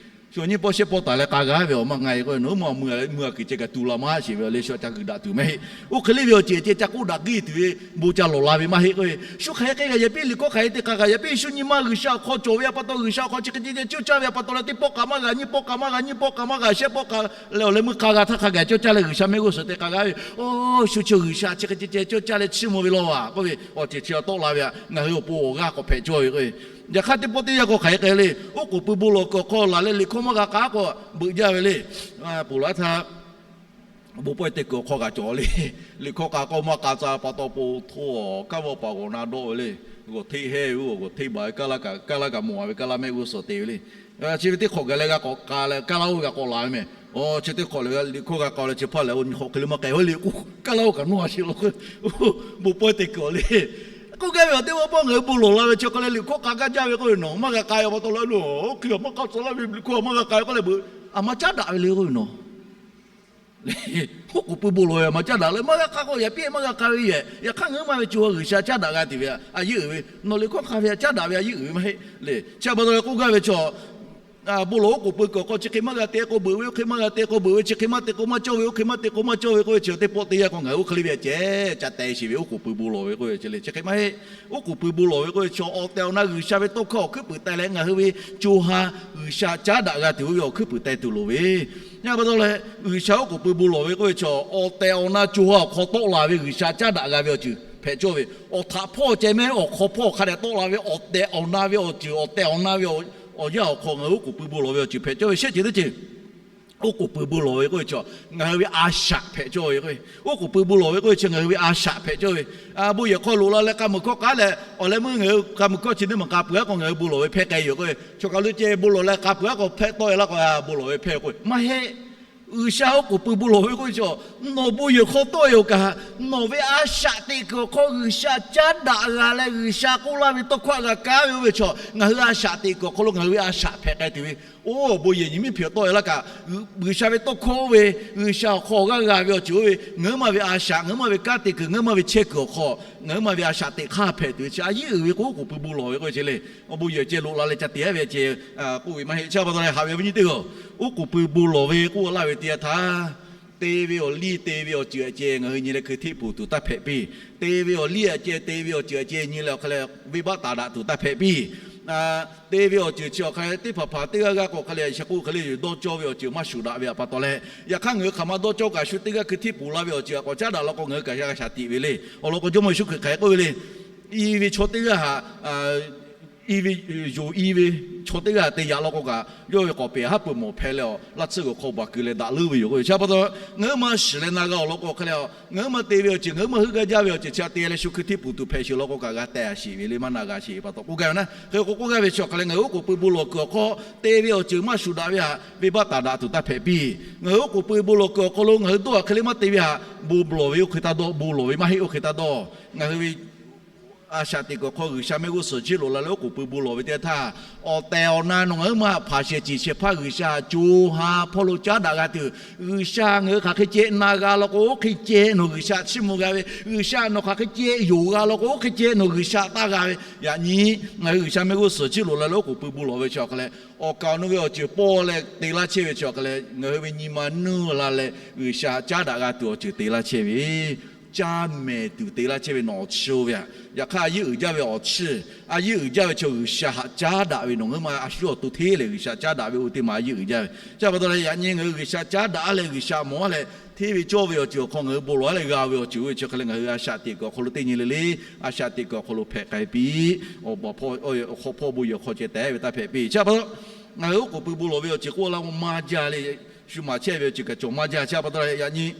Shu nyiˇ pawˆ shehˆ pawˆ taˍ leh k'a g'a ve awˬ maˇ nga e k'o, nawˬ hui mvuhˇ miˬ a kiˬ ceh kaꞈ tuˬ la maˇ sheˍ ve le, shu ca g'uiˬ daꞈ tuˬ maˇ heˆ. Oˇ hk'e le ve awˬ ceuˬ ceh ca k'oˆ daꞈ guiˇ tuˬ ve bon ca lawˬ la ve maˇ heˆ k'o, shu hk'aˬ hk'e k'ai g'a yaꞈ piˇ, liꞈ hkawˇ hk'aˬ hk'e te k'a g'a yaꞈ piˇ, shu nyi ma G'uiˬsha awˬ hk'aw cawˬ ve a pa taw, G'uiˬsha awˬ hk'aw chi hk'e ceh ceh cawˇ caˇ ve a pa taw leh, teˇ pawˆ k'a maˇ g'a, nyiˇ pawˆ k'a maˇ g'a, nyiˇ pawˆ k'a maˇ g'a, shehˆ pawˆ k'a leh awˬ leh meuˇ k'a g'a htaˇ hk'a gaˬ cawˇ caˇ leh G'uiˬsha mehˆ g'uˇ suhˍ te k'a g'a ve, oˇ shu chi G'uiˬsha chi hk'e ceh ceh cawˇ caˇ leh chiˇ mvuh ve law a k'oˆ ve awˬ ceuˬ chi a tawˆ la ve a, ngaˬ hui awˬ pon awˬ g'aˇ k'awꞈ hpehꞈ cawˇ ve k'o, yaꞈ hk'aˇ teˇ pawˆ teˇ yanˇ k'o hk'aˬ hk'e k'ai le. Oˉ k'oˍ pui bon lawˬ kuiˬ awˬ hk'aw laˬ leh liꞈ hkawˇ maˇ g'a k'a k'o, beuꞈ jaˇ ve le. Ponˬ laˬ htaˇ bon pawehˇ te kuiˬ awˬ hk'aw g'a cawˬ le. Liꞈ hkawˇ k'a k'o maˇ k'a ca pa taw, po htawˇ kaˉ vaˇ paˍ g'awˬ na dawˆ ve le. G'awˬ hteˆ hehˇ ve, g'awˬ hteˆ baˬ ve, kaˇ laˇ kaꞈ mawˬ a ve, kaˇ laˇ mehˆ g'uˇ suhˍ te ve le. Chi ve teˇ hk'awꞈ gaˬ leh g'a k'awꞈ k'a leh kaˇ laˇ oˇ ve g'a k'awꞈ laˬ ve mehˬ. Chi teˇ hk'awꞈ lehˬ liꞈ hkawˇ g'a k'a leh chi hpaˇ lehˬ, oˇ nyi hk'awꞈ hk'e le maˇ k'ai, oˇ le k'o kaˇ laˇ oˇ kaꞈ nawˇ a sheˍ law k'o, bon pawehˇ te kuiˬ awˬ le. K'oˆ gaˇ ve awˬ teˇ maˇ pawˆ ngaˬ hui bon lawˬ la ve chi hk'aˬ leh liꞈ hkawˇ k'a gaˇ jaˇ ve k'oˆ ve, nawˬ maˇ g'a k'a ve a pa taw leh, oˇ hk'e maˇ k'a tcuh laˇ ve liꞈ hkawˇ maˇ g'a k'a ve k'oˆ leh beuꞈ, a maˇ caˉ daꞈ ve le k'oˆ ve nawˬ. Oˉ k'oˍ pui bon lawˬ ve a maˇ caˉ daꞈ leh maˇ g'a k'a k'o, yaꞈ piˇ maˇ g'a k'a ve yehˬ. Yaꞈ hk'aˇ ngaˬ hui maˇ ve co ha G'uiˬsha caˉ daꞈ g'a tuˬ ve a yeˇ uiˍ ve, nawˬ liꞈ hkawˇ hk'a ve a caˉ daꞈ ve a yeˇ uiˍ ve maˇ heˆ le. Chi a pa taw leh k'oˆ gaˇ ve chaw, bon lawˬ oˉ k'oˍ pui kuiˬ awˬ hk'aw chi hk'e maˇ g'a te k'o beuꞈ ve, oˇ hk'e maˇ g'a te k'o beuꞈ ve, chi hk'e maˇ te k'o maˇ cawˇ ve, oˇ hk'e maˇ te k'o maˇ cawˇ ve k'oˆ ve chi teˇ pawˆ teˇ yanˇ k'o ngaˬ hui oˇ hk'e le ve a ceh ca teh sheˍ ve oˉ k'oˍ pui bon lawˬ ve k'oˆ ve chi le. Chi hk'e maˇ heˆ. Oˉ k'oˍ pui bon lawˬ ve k'oˆ ve chaw awˬ tehˬ awˬ na G'uiˬsha ve tawˇ hkawˇ awˬ hkuiˉ puiˍ teh leh ngaˬ hui ve co ha G'uiˬsha caˉ daꞈ g'a tuˬ oˇ ve awˬ hkuiˉ puiˍ teh tuˬ loˍ ve. Nyi pa taw leh G'uiˬsha oˉ k'oˍ pui bon lawˬ ve k'oˆ ve chaw awˬ tehˬ awˬ na co ha awˬ hk'aw tawˆ la ve G'uiˬsha caˉ daꞈ g'a ve awˬ ceuˬ hpehꞈ cawˇ ve. Awˬ htaꞈ hpawˇ ceh mehˆ awˬ hk'aw hpawˇ hk'a dehꞈ tawˆ la ve awˬ tehˬ awˬ na ve awˬ ceuˬ, awˬ tehˬ awˬ na ve awˬ yanˇ awˬ hk'aw ngaˬ hui oˉ k'oˍ pui bon lawˬ ve awˬ ceuˬ hpehꞈ cawˇ ve shehˆ ceuˬ teˇ ceuˬ Oˉ k'oˍ pui bon lawˬ ve k'oˆ ve chi ngaˬ hui ve a shaꞈ hpehꞈ cawˇ ve k'o, oˉ k'oˍ pui bon lawˬ ve k'oˆ ve chi ngaˬ hui ve a shaꞈ hpehꞈ cawˇ ve. Bon yehˬ hk'aw loꞈ la leh k'a muiˬ hkawˇ k'aˉ leh awˬ leh meuˇ ngaˬ hui k'a muiˬ hkawˇ chi teˇ maˬ k'a peuˬ aˉ k'aw ngaˬ hui bon lawˬ ve hpehˇ k'ai yoˬ k'o, chaw kaˬ lo ceh bon lawˬ leh k'a peuˬ aˉ k'aw hpehˇ tawˆ e laˇ k'o, bon lawˬ ve hpehˇ k'o maˇ heˆ. G'uiˬsha oˉ k'oˍ pui bon lawˬ ve k'oˆ ve chi, nawˬ bon yehˬ hk'aw tawˆ e awˬ kaꞈ, nawˬ ve a shaꞈ teꞈ kuiˬ awˬ hk'aw G'uiˬsha caˉ daꞈ g'a leh G'uiˬsha k'oˆ laˇ ve tawˇ hkawˇ g'a kaˉ ve oˇ ve chi, ngaˬ hui a shaꞈ teꞈ kuiˬ awˬ hk'aw lo ngaˬ hui ve a shaꞈ hpehꞈ k'ai tuˬ ve. Oˇ bon yehˬ nyi miˉ hpeꞈ tawˆ e laˇ kaꞈ, G'uiˬsha ve tawˇ hkawˇ oˇ ve, G'uiˬsha awˬ hk'aw g'aˇ g'a ve awˬ ceuˬ oˇ ve, ngaˬ hui ma ve a shaꞈ, ngaˬ hui ma ve kanˉ te kuiˬ, ngaˬ hui ma ve chehˇ kuiˬ awˬ hk'aw, ngaˬ hui ma ve a shaꞈ teꞈ hk'aˇ hpehꞈ tuˬ ve chi a yiˉ uiˍ ve k'o, oˉ k'oˍ pui bon lawˬ ve k'oˆ ve chi le. Awˬ bon yehˬ ceh loꞈ la leh ca te aˉ ve ceh k'oˆ ve maˇ heˆ. Chi pa taw leh haꞈ ve awˬ viˉ nyi teˇ g'aˇ, oˉ k'oˍ pui bon lawˬ ve k'oˆ laˇ ve teˇ yanˇ htaˇ, te ve awˬ liˇ te ve awˬ ceuˬ a ceh ngaˬ hui nyi leh hkui hteˆ puˬ tuˬ taˇ hpehꞈ piˇ. Te ve awˬ liˇ a ceh te ve awˬ ceuˬ a ceh nyi leh awˬ hk'a leh venˇbaˆ taˍ daꞈ tuˬ taˇ hpehꞈ piˇ. Te ve awˬ ceuˬ chi awˬ hk'a leh teˇ hpaˍ hpaˍ teˇ g'aˇ g'aˇ k'o hk'a leh shaˍ k'oˆ hk'e le yoˬ, dawˇ cawˇ ve awˬ ceuˬ maˇ shuˍ daꞈ ve pa taw leh, yaꞈ hk'aˇ ngaˬ hui hk'aˬ ma dawˇ cawˇ kaꞈ shu teˇ g'aˇ hkui hteˆ puˍ la ve awˬ ceuˬ a k'awꞈ caˉ daꞈ la k'o ngaˬ hui kaꞈ g'a shaꞈ teꞈ ve le. Awˬ lawn k'o Jawˇmawˇ Yeˍsuˆ Hkriꞈ hk'aˬ hk'e k'oˆ ve le. I ve chaw teˇ g'aˇ htaꞈ i ve, yonˍ i ve chaw teˇ g'aˇ te yaꞈ law k'o kaꞈ, yawˇ ve k'awꞈ pehˬ haˉ pui mawˬ hpehꞈ leh awˬ laˇ tsuhˇ g'uiˬ hk'aw baˬ keu leh daꞈ leuˉ ve yoˬ k'oˆ ve. Chi pa taw ngaˬ hui ma shiˍ leh na g'a awˬ lawn k'o hk'a leh, ngaˬ hui ma te ve awˬ ceuˬ, ngaˬ hui ma heuˆ gaˇ jaˇ ve awˬ ceuˬ chi a te leh shu hkui hteˆ puˍ tuˬ hpehꞈ sheˍ law k'o kaꞈ g'a tehˬ a sheˍ ve le, maˇ na g'a sheˍ ve pa taw k'oˆ gaˇ ve naˉ. Hk'e k'o k'oˆ gaˇ ve chi awˬ hk'a leh ngaˬ hui oˉ k'oˍ pui bon lawˬ kuiˬ awˬ hk'aw te ve awˬ ceuˬ maˇ shuˍ daꞈ ve htaꞈ venˇbaˆ taˍ daꞈ tuˬ taˇ hpehꞈ piˇ. Ngaˬ hui oˉ k'oˍ pui bon lawˬ kuiˬ awˬ hk'aw lo ngaˬ hui dawˇ hk'e le maˇ te ve htaꞈ bon lawˬ ve oˇ hk'e taˇ dawˇ, bon lawˬ ve maˇ heˆ oˇ hk'e taˇ dawˇ. Ngaˬ hui ve a shaꞈ teꞈ kuiˬ awˬ hk'aw G'uiˬsha mehˆ g'uˇ suhˍ jiˇ loꞈ la leh oˉ k'oˍ pui bon lawˬ ve teˇ yanˇ htaˇ, awˬ tehˬ awˬ na nawˬ ngaˬ hui ma htaꞈ hpanˍ shehˍ ciˍ shehˍ hpaˇ G'uiˬsha co ha hpawˇ lo caˉ daꞈ g'a tuˬ, G'uiˬsha ngaˬ hui hk'aˬ hk'e ceh na g'a law k'o oˇ hk'e ceh nawˬ G'uiˬsha chiˇ mvuh g'a ve, G'uiˬsha nawˬ hk'aˬ hk'e ceh yonˍ g'a law k'o oˇ hk'e ceh nawˬ G'uiˬsha taˇ g'a ve. Yaꞈ nyi ngaˬ hui G'uiˬsha mehˆ g'uˇ suhˍ jiˇ loꞈ la leh oˉ k'oˍ pui bon lawˬ ve chi awˬ hk'a leh, awˬ kaˍ awˬ nu ve awˬ ceuˬ pawˇ leh te laˇ chehˇ ve chi awˬ hk'a leh, ngaˬ hui ve nyi ma nuˇ la leh G'uiˬsha caˉ daꞈ g'a tuˬ awˬ ceuˬ te laˇ chehˇ ve, caˇ mehˍ tuˬ te laˇ chehˇ ve nawˬ awˬ chiˇ oˇ ve aꞈ. Yaꞈ hk'aˇ a yiˉ uiˍ jaˇ ve awˬ chiˇ, a yiˉ uiˍ jaˇ ve chi G'uiˬsha htaꞈ caˉ daꞈ ve nawˬ ngaˬ hui ma a shu awˬ to hteˇ leh G'uiˬsha caˉ daꞈ ve oˇ teˇ ma a yiˉ uiˍ jaˇ ve. Chi pa taw leh yaꞈ nyi ngaˬ hui G'uiˬsha caˉ daꞈ leh G'uiˬsha mawˬ leh hteˇ ve cawˇ ve awˬ ceuˬ awˬ hk'aw ngaˬ hui bon lawˬ leh g'a ve awˬ ceuˬ oˇ ve chi hk'a leh ngaˬ hui a shaꞈ teꞈ kuiˬ awˬ hk'aw lo teˇ nyi le le, a shaꞈ teꞈ kuiˬ awˬ hk'aw lo hpehꞈ k'ai piˇ. Awˬ hpawˇ bon yehˬ hk'aw ceh tehꞈ ve taˇ hpehꞈ piˇ. Chi pa taw ngaˬ hui oˉ k'oˍ pui bon lawˬ ve awˬ ceuˬ k'oˆ laˇ k'o maˇ jaˇ le, shu maˍ chehˇ ve awˬ ceuˬ kaꞈ cawˬ maˇ jaˇ. Chi pa taw yaꞈ nyi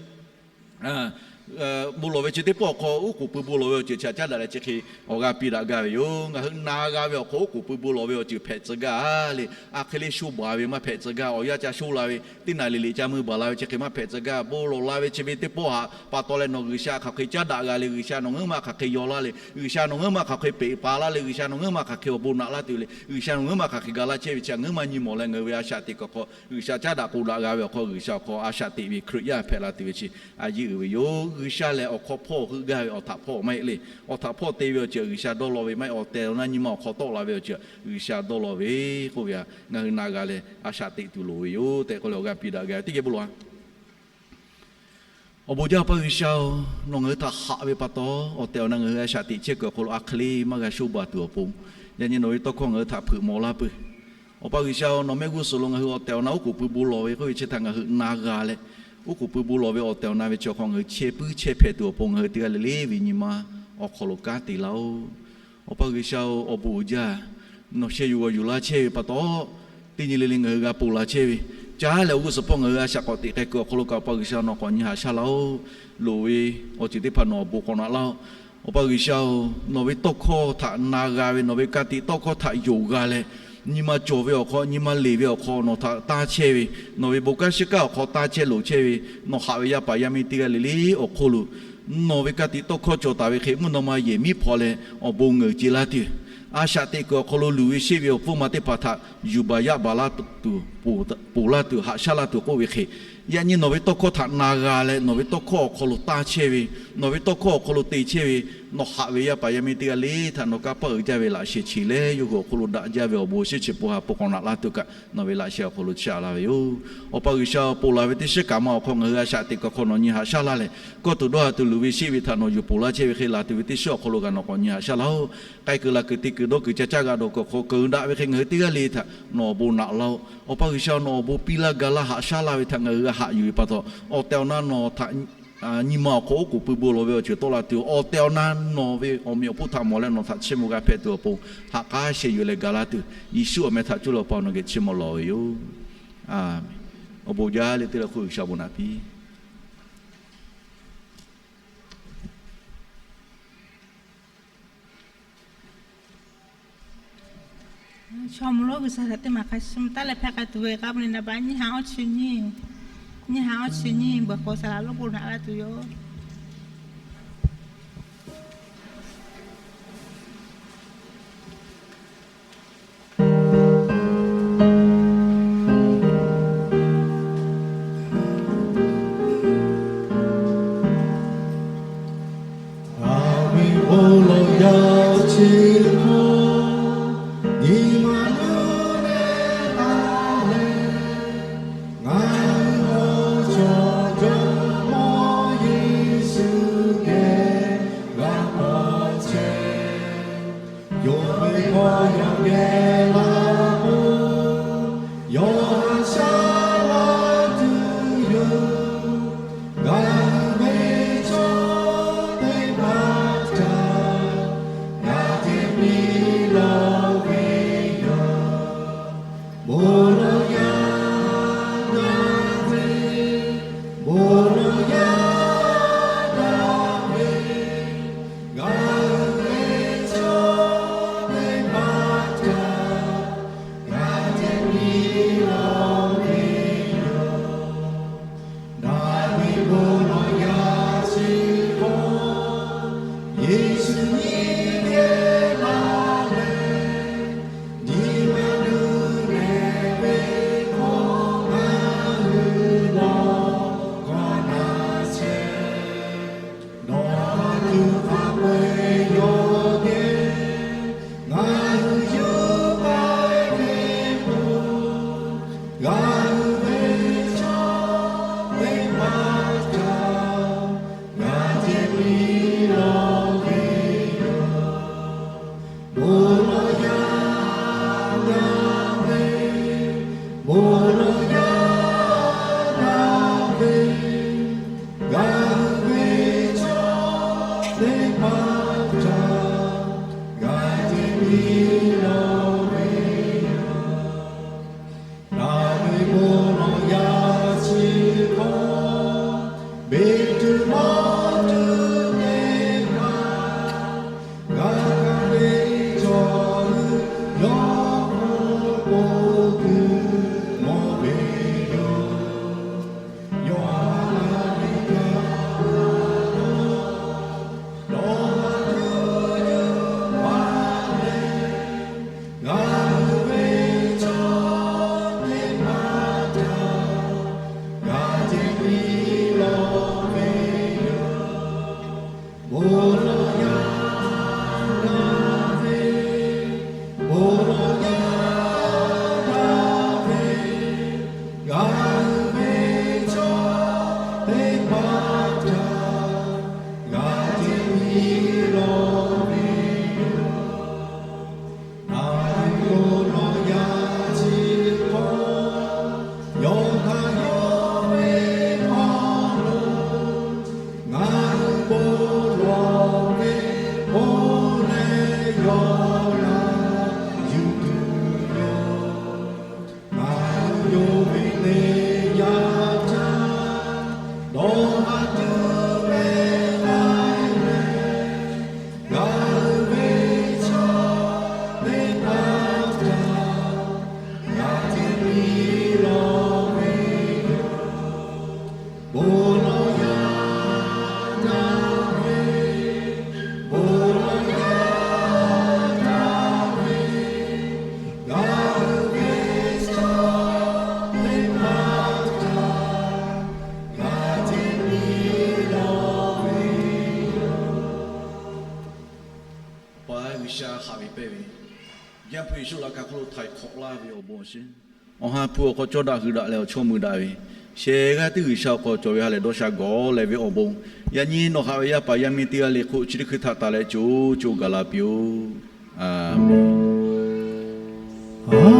bon lawˬ ve chi teˇ pawˆ awˬ hk'aw oˉ k'oˍ pui bon lawˬ ve awˬ ceuˬ chi htaꞈ caˉ daꞈ leh chi hk'e awˬ g'aˇ piˇ daꞈ gaˇ ve yoˬ. Ngaˬ hui na g'a ve awˬ hk'aw oˉ k'oˍ pui bon lawˬ ve awˬ ceuˬ hpehꞈ tcuh gaˇ le. A hk'e le sho baˬ ve maˇ hpehꞈ tcuh gaˇ. Awˬ yanˇ ca sho la ve, teˇ naˍ riˍ liꞈ ca mui baˬ la ve chi hk'e maˇ hpehꞈ tcuh gaˇ. Bon lawˬ la ve chi ve teˇ pawˆ htaꞈ pa taw leh nawˬ G'uiˬsha hk'aˬ hk'e caˉ daꞈ g'a le, G'uiˬsha nawˬ ngaˬ hui ma hk'aˬ hk'e yaw laˇ le, G'uiˬsha nawˬ ngaˬ hui ma hk'aˬ hk'e peꞈ paˍ laˇ le, G'uiˬsha nawˬ ngaˬ hui ma hk'aˬ hk'e awˬ bon naꞈ laˇ tuˬ le, G'uiˬsha nawˬ ngaˬ hui ma hk'aˬ hk'e ga laˇ chehˇ ve chi ngaˬ hui ma nyi mawˬ leh ngaˬ hui ve a shaꞈ teꞈ kuiˬ awˬ hk'aw G'uiˬsha caˉ daꞈ k'oˆ daꞈ g'a ve awˬ hk'aw G'uiˬsha awˬ hk'aw a shaꞈ teꞈ ve Hkriꞈ yaˇ hpehꞈ la tuˬ ve chi a yiˉ uiˍ ve yoˬ. G'uiˬsha lehˬ awˬ hk'aw hpawˇ heuˆ gaˇ ve awˬ htaꞈ hpawˇ maˇ heˆ le. Awˬ htaꞈ hpawˇ te ve awˬ ceuˬ G'uiˬsha dawˇ law ve maˇ heˆ. Awˬ tehˬ awˬ na nyi ma awˬ hk'aw tawˆ la ve awˬ ceuˬ G'uiˬsha dawˇ law ve k'oˆ ve htaꞈ ngaˬ hui na g'a leh a shaꞈ teꞈ tuˬ loˍ ve yoˬ tehꞈ k'oˆ leh awˬ g'aˇ piˇ daꞈ gaˇ ve teˇ geh bon lawˬ a. Awˬ bon jaˇ Awˬ pa G'uiˬsha-oˬ, nawˬ ngaˬ hui htaꞈ haꞈ ve pa taw, awˬ tehˬ awˬ na ngaˬ hui a shaꞈ teꞈ chehˇ kuiˬ awˬ hk'aw lo a hk'e le maˇ g'a sho baˬ tuˬ awˬ pon, yaꞈ nyi nawˬ ve tawˇ hkawˇ ngaˬ hui htaꞈ hpeuꞈ mawˬ laˇ peuˬ. Awˬ pa G'uiˬsha-oˬ, nawˬ mehˆ g'uˇ suhˍ lo ngaˬ hui awˬ tehˬ awˬ na oˉ k'oˍ pui bon lawˬ ve k'oˆ ve chi htaꞈ ngaˬ hui na g'a leh, oˉ k'oˍ pui bon lawˬ ve awˬ tehˬ awˬ na ve chi awˬ hk'aw ngaˬ hui chehˇ puiˉ chehˇ hpehꞈ tuˬ awˬ pon ngaˬ hui teˇ g'aˇ le le ve nyi ma awˬ hk'aw lo kanˉ te laˇ-oˆ. Awˬ pa G'uiˬsha-oˬ, awˬ bon uiˍ jaˇ, nawˬ sheh yuˬ g'awˬ yuˬ laˇ chehˇ ve pa taw, teˇ nyi le le ngaˬ hui g'a ponˬ la chehˇ ve, caˉ leh awˬ g'uˇ suhˍ hpawˇ ngaˬ hui a shaꞈ k'awꞈ teꞈ k'ai kuiˬ awˬ hk'aw lo kaꞈ Awˬ pa G'uiˬsha nawˬ k'awꞈ nyi haꞈ shaˉ laˇ-oˆ. Loˍ ve awˬ ceuˬ teˇ hpaˍ nawˬ awˬ bon k'awꞈ naꞈ laˇ-oˆ. Awˬ pa G'uiˬsha-oˬ, nawˬ ve tawˇ hkawˇ htaꞈ na g'a ve, nawˬ ve ka tiꞈ tawˇ hkawˇ htaꞈ yonˍ g'a leh, nyi ma cawˬ ve awˬ hk'aw, nyi ma leˬ ve awˬ hk'aw nawˬ htaꞈ taˇ chehˇ ve, nawˬ ve bon kanˉ shiˉ kanˉ awˬ hk'aw taˇ chehˇ loˍ chehˇ ve, nawˬ haꞈ ve yaˇ paˍ yaˇ miˇ teˇ g'aˇ le le awˬ hk'oˆ lo nawˬ ve ka tiꞈ tawˇ hkawˇ cawˬ taˍ ve hk'e mvuhˇ naw ma yehˬ miˉ hpaw leh awˬ bon ngeuˍ ce laˇ tuˬ, a shaꞈ teꞈ kuiˬ awˬ hk'aw lo luˬ ve sheˆ ve awˬ pfuhˇ ma teˇ hpaˍ htaꞈ yuˬ baˬ yaˆ baˬ laˇ tuˬ, ponˬ laˇ tuˬ, haꞈ shaˉ laˇ tuˬ k'oˆ ve hk'e, yaꞈ nyi nawˬ ve tawˇ hkawˇ htaꞈ na g'a leh, nawˬ ve tawˇ hkawˇ awˬ hk'aw lo taˇ chehˇ ve, nawˬ ve tawˇ hkawˇ awˬ hk'aw lo te chehˇ ve, nawˬ haꞈ ve yaˇ paˍ yaˇ miˇ teˇ g'aˇ le htaꞈ nawˬ kanˇ paˆ uiˍ jaˇ ve laꞈ sheh chi leh yawˇ hui awˬ hk'aw lo daꞈ jaˇ ve awˬ bon awˬ shinˉ chi bon ha hpu k'awꞈ naꞈ laˇ tuˬ kaꞈ nawˬ ve laꞈ sheh awˬ hk'aw lo chaꞈ laˇ ve yoˬ. Awˬ pa G'uiˬsha, ponˬ laˬ ve teˇ shiˉ kaꞈ ma awˬ hk'aw ngaˬ hui a shaꞈ teꞈ kuiˬ awˬ hk'aw nawˬ nyi haꞈ shaˉ laˇ leh, kawˇ tuˬ dawˇ ha tuˬ luˬ ve sheˆ ve htaꞈ nawˬ yuˬ ponˬ laˇ chehˇ ve hk'e, laˬ tuˬ ve teˇ shiˉ awˬ hk'aw lo kaꞈ nawˬ k'awꞈ nyi haꞈ shaˉ laˇ-oˆ. K'ai kuiˬ laˬ kuiˬ te kuiˬ dawˇ kuiˬ ca caˇ g'a dawˬ kuiˬ awˬ hk'aw keunˍ daꞈ ve hk'e ngaˬ hui teˇ g'aˇ le htaꞈ nawˬ awˬ bon naꞈ laˇ-oˆ. Awˬ pa G'uiˬsha, nawˬ awˬ bon piˇ laˇ ga laˇ haꞈ shaˉ laˇ ve htaꞈ ngaˬ hui g'a haꞈ yuˬ ve pa taw, awˬ tehˬ awˬ na nawˬ htaꞈ nyi ma awˬ hk'aw oˉ k'oˍ pui bon lawˬ ve awˬ ceuˬ tawˆ la tuˬ, awˬ tehˬ awˬ na nawˬ ve awˬ meꞈ awˬ hponˇ htaꞈ mawˬ leh nawˬ htaꞈ chiˇ mvuh g'a hpehꞈ tuˬ awˬ pon, haꞈ k'aˉ sheh yuˬ leh ga laˇ tuˬ, Yeˍsuˆ awˬ meh htaꞈ cuˇ leh Awˬ pa nawˬ geh chiˇ mvuh lawˬ ve yoˬ. Aˍmenˍ. awˬ bon jaˇ leh teˇ leh hk'oˆ G'uiˬsha bon naꞈ piˇ. Chaw mvuh lonˉ G'uiˬsha htaꞈ teˇ maˬ hk'a shu mvuh taˉ leh hpehˇ k'ai tuˬ ve k'a mvuh nyi naˍ baˆ nyiˇ ha awˇ chi nyiˇ, nyiˇ ha awˇ chi nyiˇ beuꞈ k'o saˍ laˍ lonˉ bon naꞈ laˇ tuˬ yoˬ. Aˬ ve bon lawˬ yaˇ chi hkawˇ nyi ma nuˇ leh taˍ leh, ngaˬ hui awˬ chaw Jawˇmawˇ Yeˍsuˆ geh g'a k'awꞈ chehˇ. Yonˍ ve hkawˇ yaˇ geh laˇ k'o, yawˇ haꞈ shaˉ laˇ tuˬ yoˬ. Ngaˬ hui ve chaw teˇ hpaˍ htaꞈ g'a hteˇ piˇ lawˬ ve yoˬ. Bon lawˬ yaˇ daꞈ ve, bon lawˬ yaˇ daꞈ ve, ngaˬ hui ve chaw teˇ hpaˍ htaꞈ g'a hteˇ piˇ lawˬ ve yoˬ. Daꞈ ve bon lawˬ yaˇ chi hkawˇ Yeˍsuˆ nyiˇ geh laˇ leh, nyi ma nuˇ leh ve hkawˇ ngaˬ hui lawˬ k'awꞈ na chehˇ. Nawˬ ha tuˬ hk'a peu-eˬ yawˇ geh ngaˬ hui yuˬ k'ai ve k'o, ngaˬ hui ve chaw teˇ hpaˍ htaꞈ g'a hteˇ piˇ lawˬ ve yoˬ. Bon lawˬ yaˇ daꞈ ve, bon lawˬ yaˇ daꞈ ve, ngaˬ hui ve chaw teˇ hpaˍ htaꞈ g'a hteˇ piˇ lawˬ ve yoˬ. Daꞈ ve bon lawˬ yaˇ chi hkawˇ, beˬ tuˬ mawˇ tuˬ teˇ hpaˍ, g'a kaˇ ve chaw hui yawˇ k'oˆ k'o tuˬ mawˬ ve yoˬ. Yawˇ ha la ve kaꞈ, nawˬ ha tuˬ yuˬ k'ai leh, ngaˬ hui ve chaw teˇ hpaˍ htaꞈ g'a hteˇ piˇ lawˬ ve yoˬ. Bon lawˬ yaˇ daꞈ ve, bon lawˬ yaˇ daꞈ ve, ngaˬ hui ve chaw teˇ hpaˍ htaꞈ g'a hteˇ piˇ lawˬ ve yoˬ. Daꞈ ve bon lawˬ yaˇ chi hkawˇ, yawˇ htaꞈ yawˇ ve hk'aw lo ngaˬ hui bon lawˬ ve bon leh yawˇ g'aˇ yuˬ tuˬ yoˬ. Ngaˬ hui yonˍ ve teˇ yanˇ htaˇ, nawˬ ha tuˬ ve k'ai leh, ngaˬ hui ve chaw teˇ hpaˍ htaꞈ g'a hteˇ piˇ lawˬ ve yoˬ. Bon lawˬ yaˇ daꞈ ve, bon lawˬ yaˇ daꞈ ve, ngaˬ hui ve chaw teˇ hpaˍ htaꞈ g'a hteˇ piˇ lawˬ ve yoˬ. Paˍ G'uiˬsha haꞈ ve pehˇ ve, Yaˇ hpu Yeˍsuˆ laꞈ ka hk'oˆ lo htaiˍ hk'awꞈ laˇ ve awˬ bon awˬ shiˍ, awˬ ha hpu awˬ hk'aw cawˇ daꞈ hui daꞈ leh awˬ chawˇ mui daꞈ ve, shehˍ g'aˇ teˇ G'uiˬsha awˬ hk'aw cawˬ ve ha lehˬ dawˇ sha gawˬ leh ve awˬ bon, yaꞈ nyi nawˬ haꞈ ve yaˇ paˍ yaˇ miˇ teˇ g'aˇ le hk'oˆ chi teˇ hkui htaꞈ tanˬ leh co co gaˬ la piˇ-oˆ. A menˍ.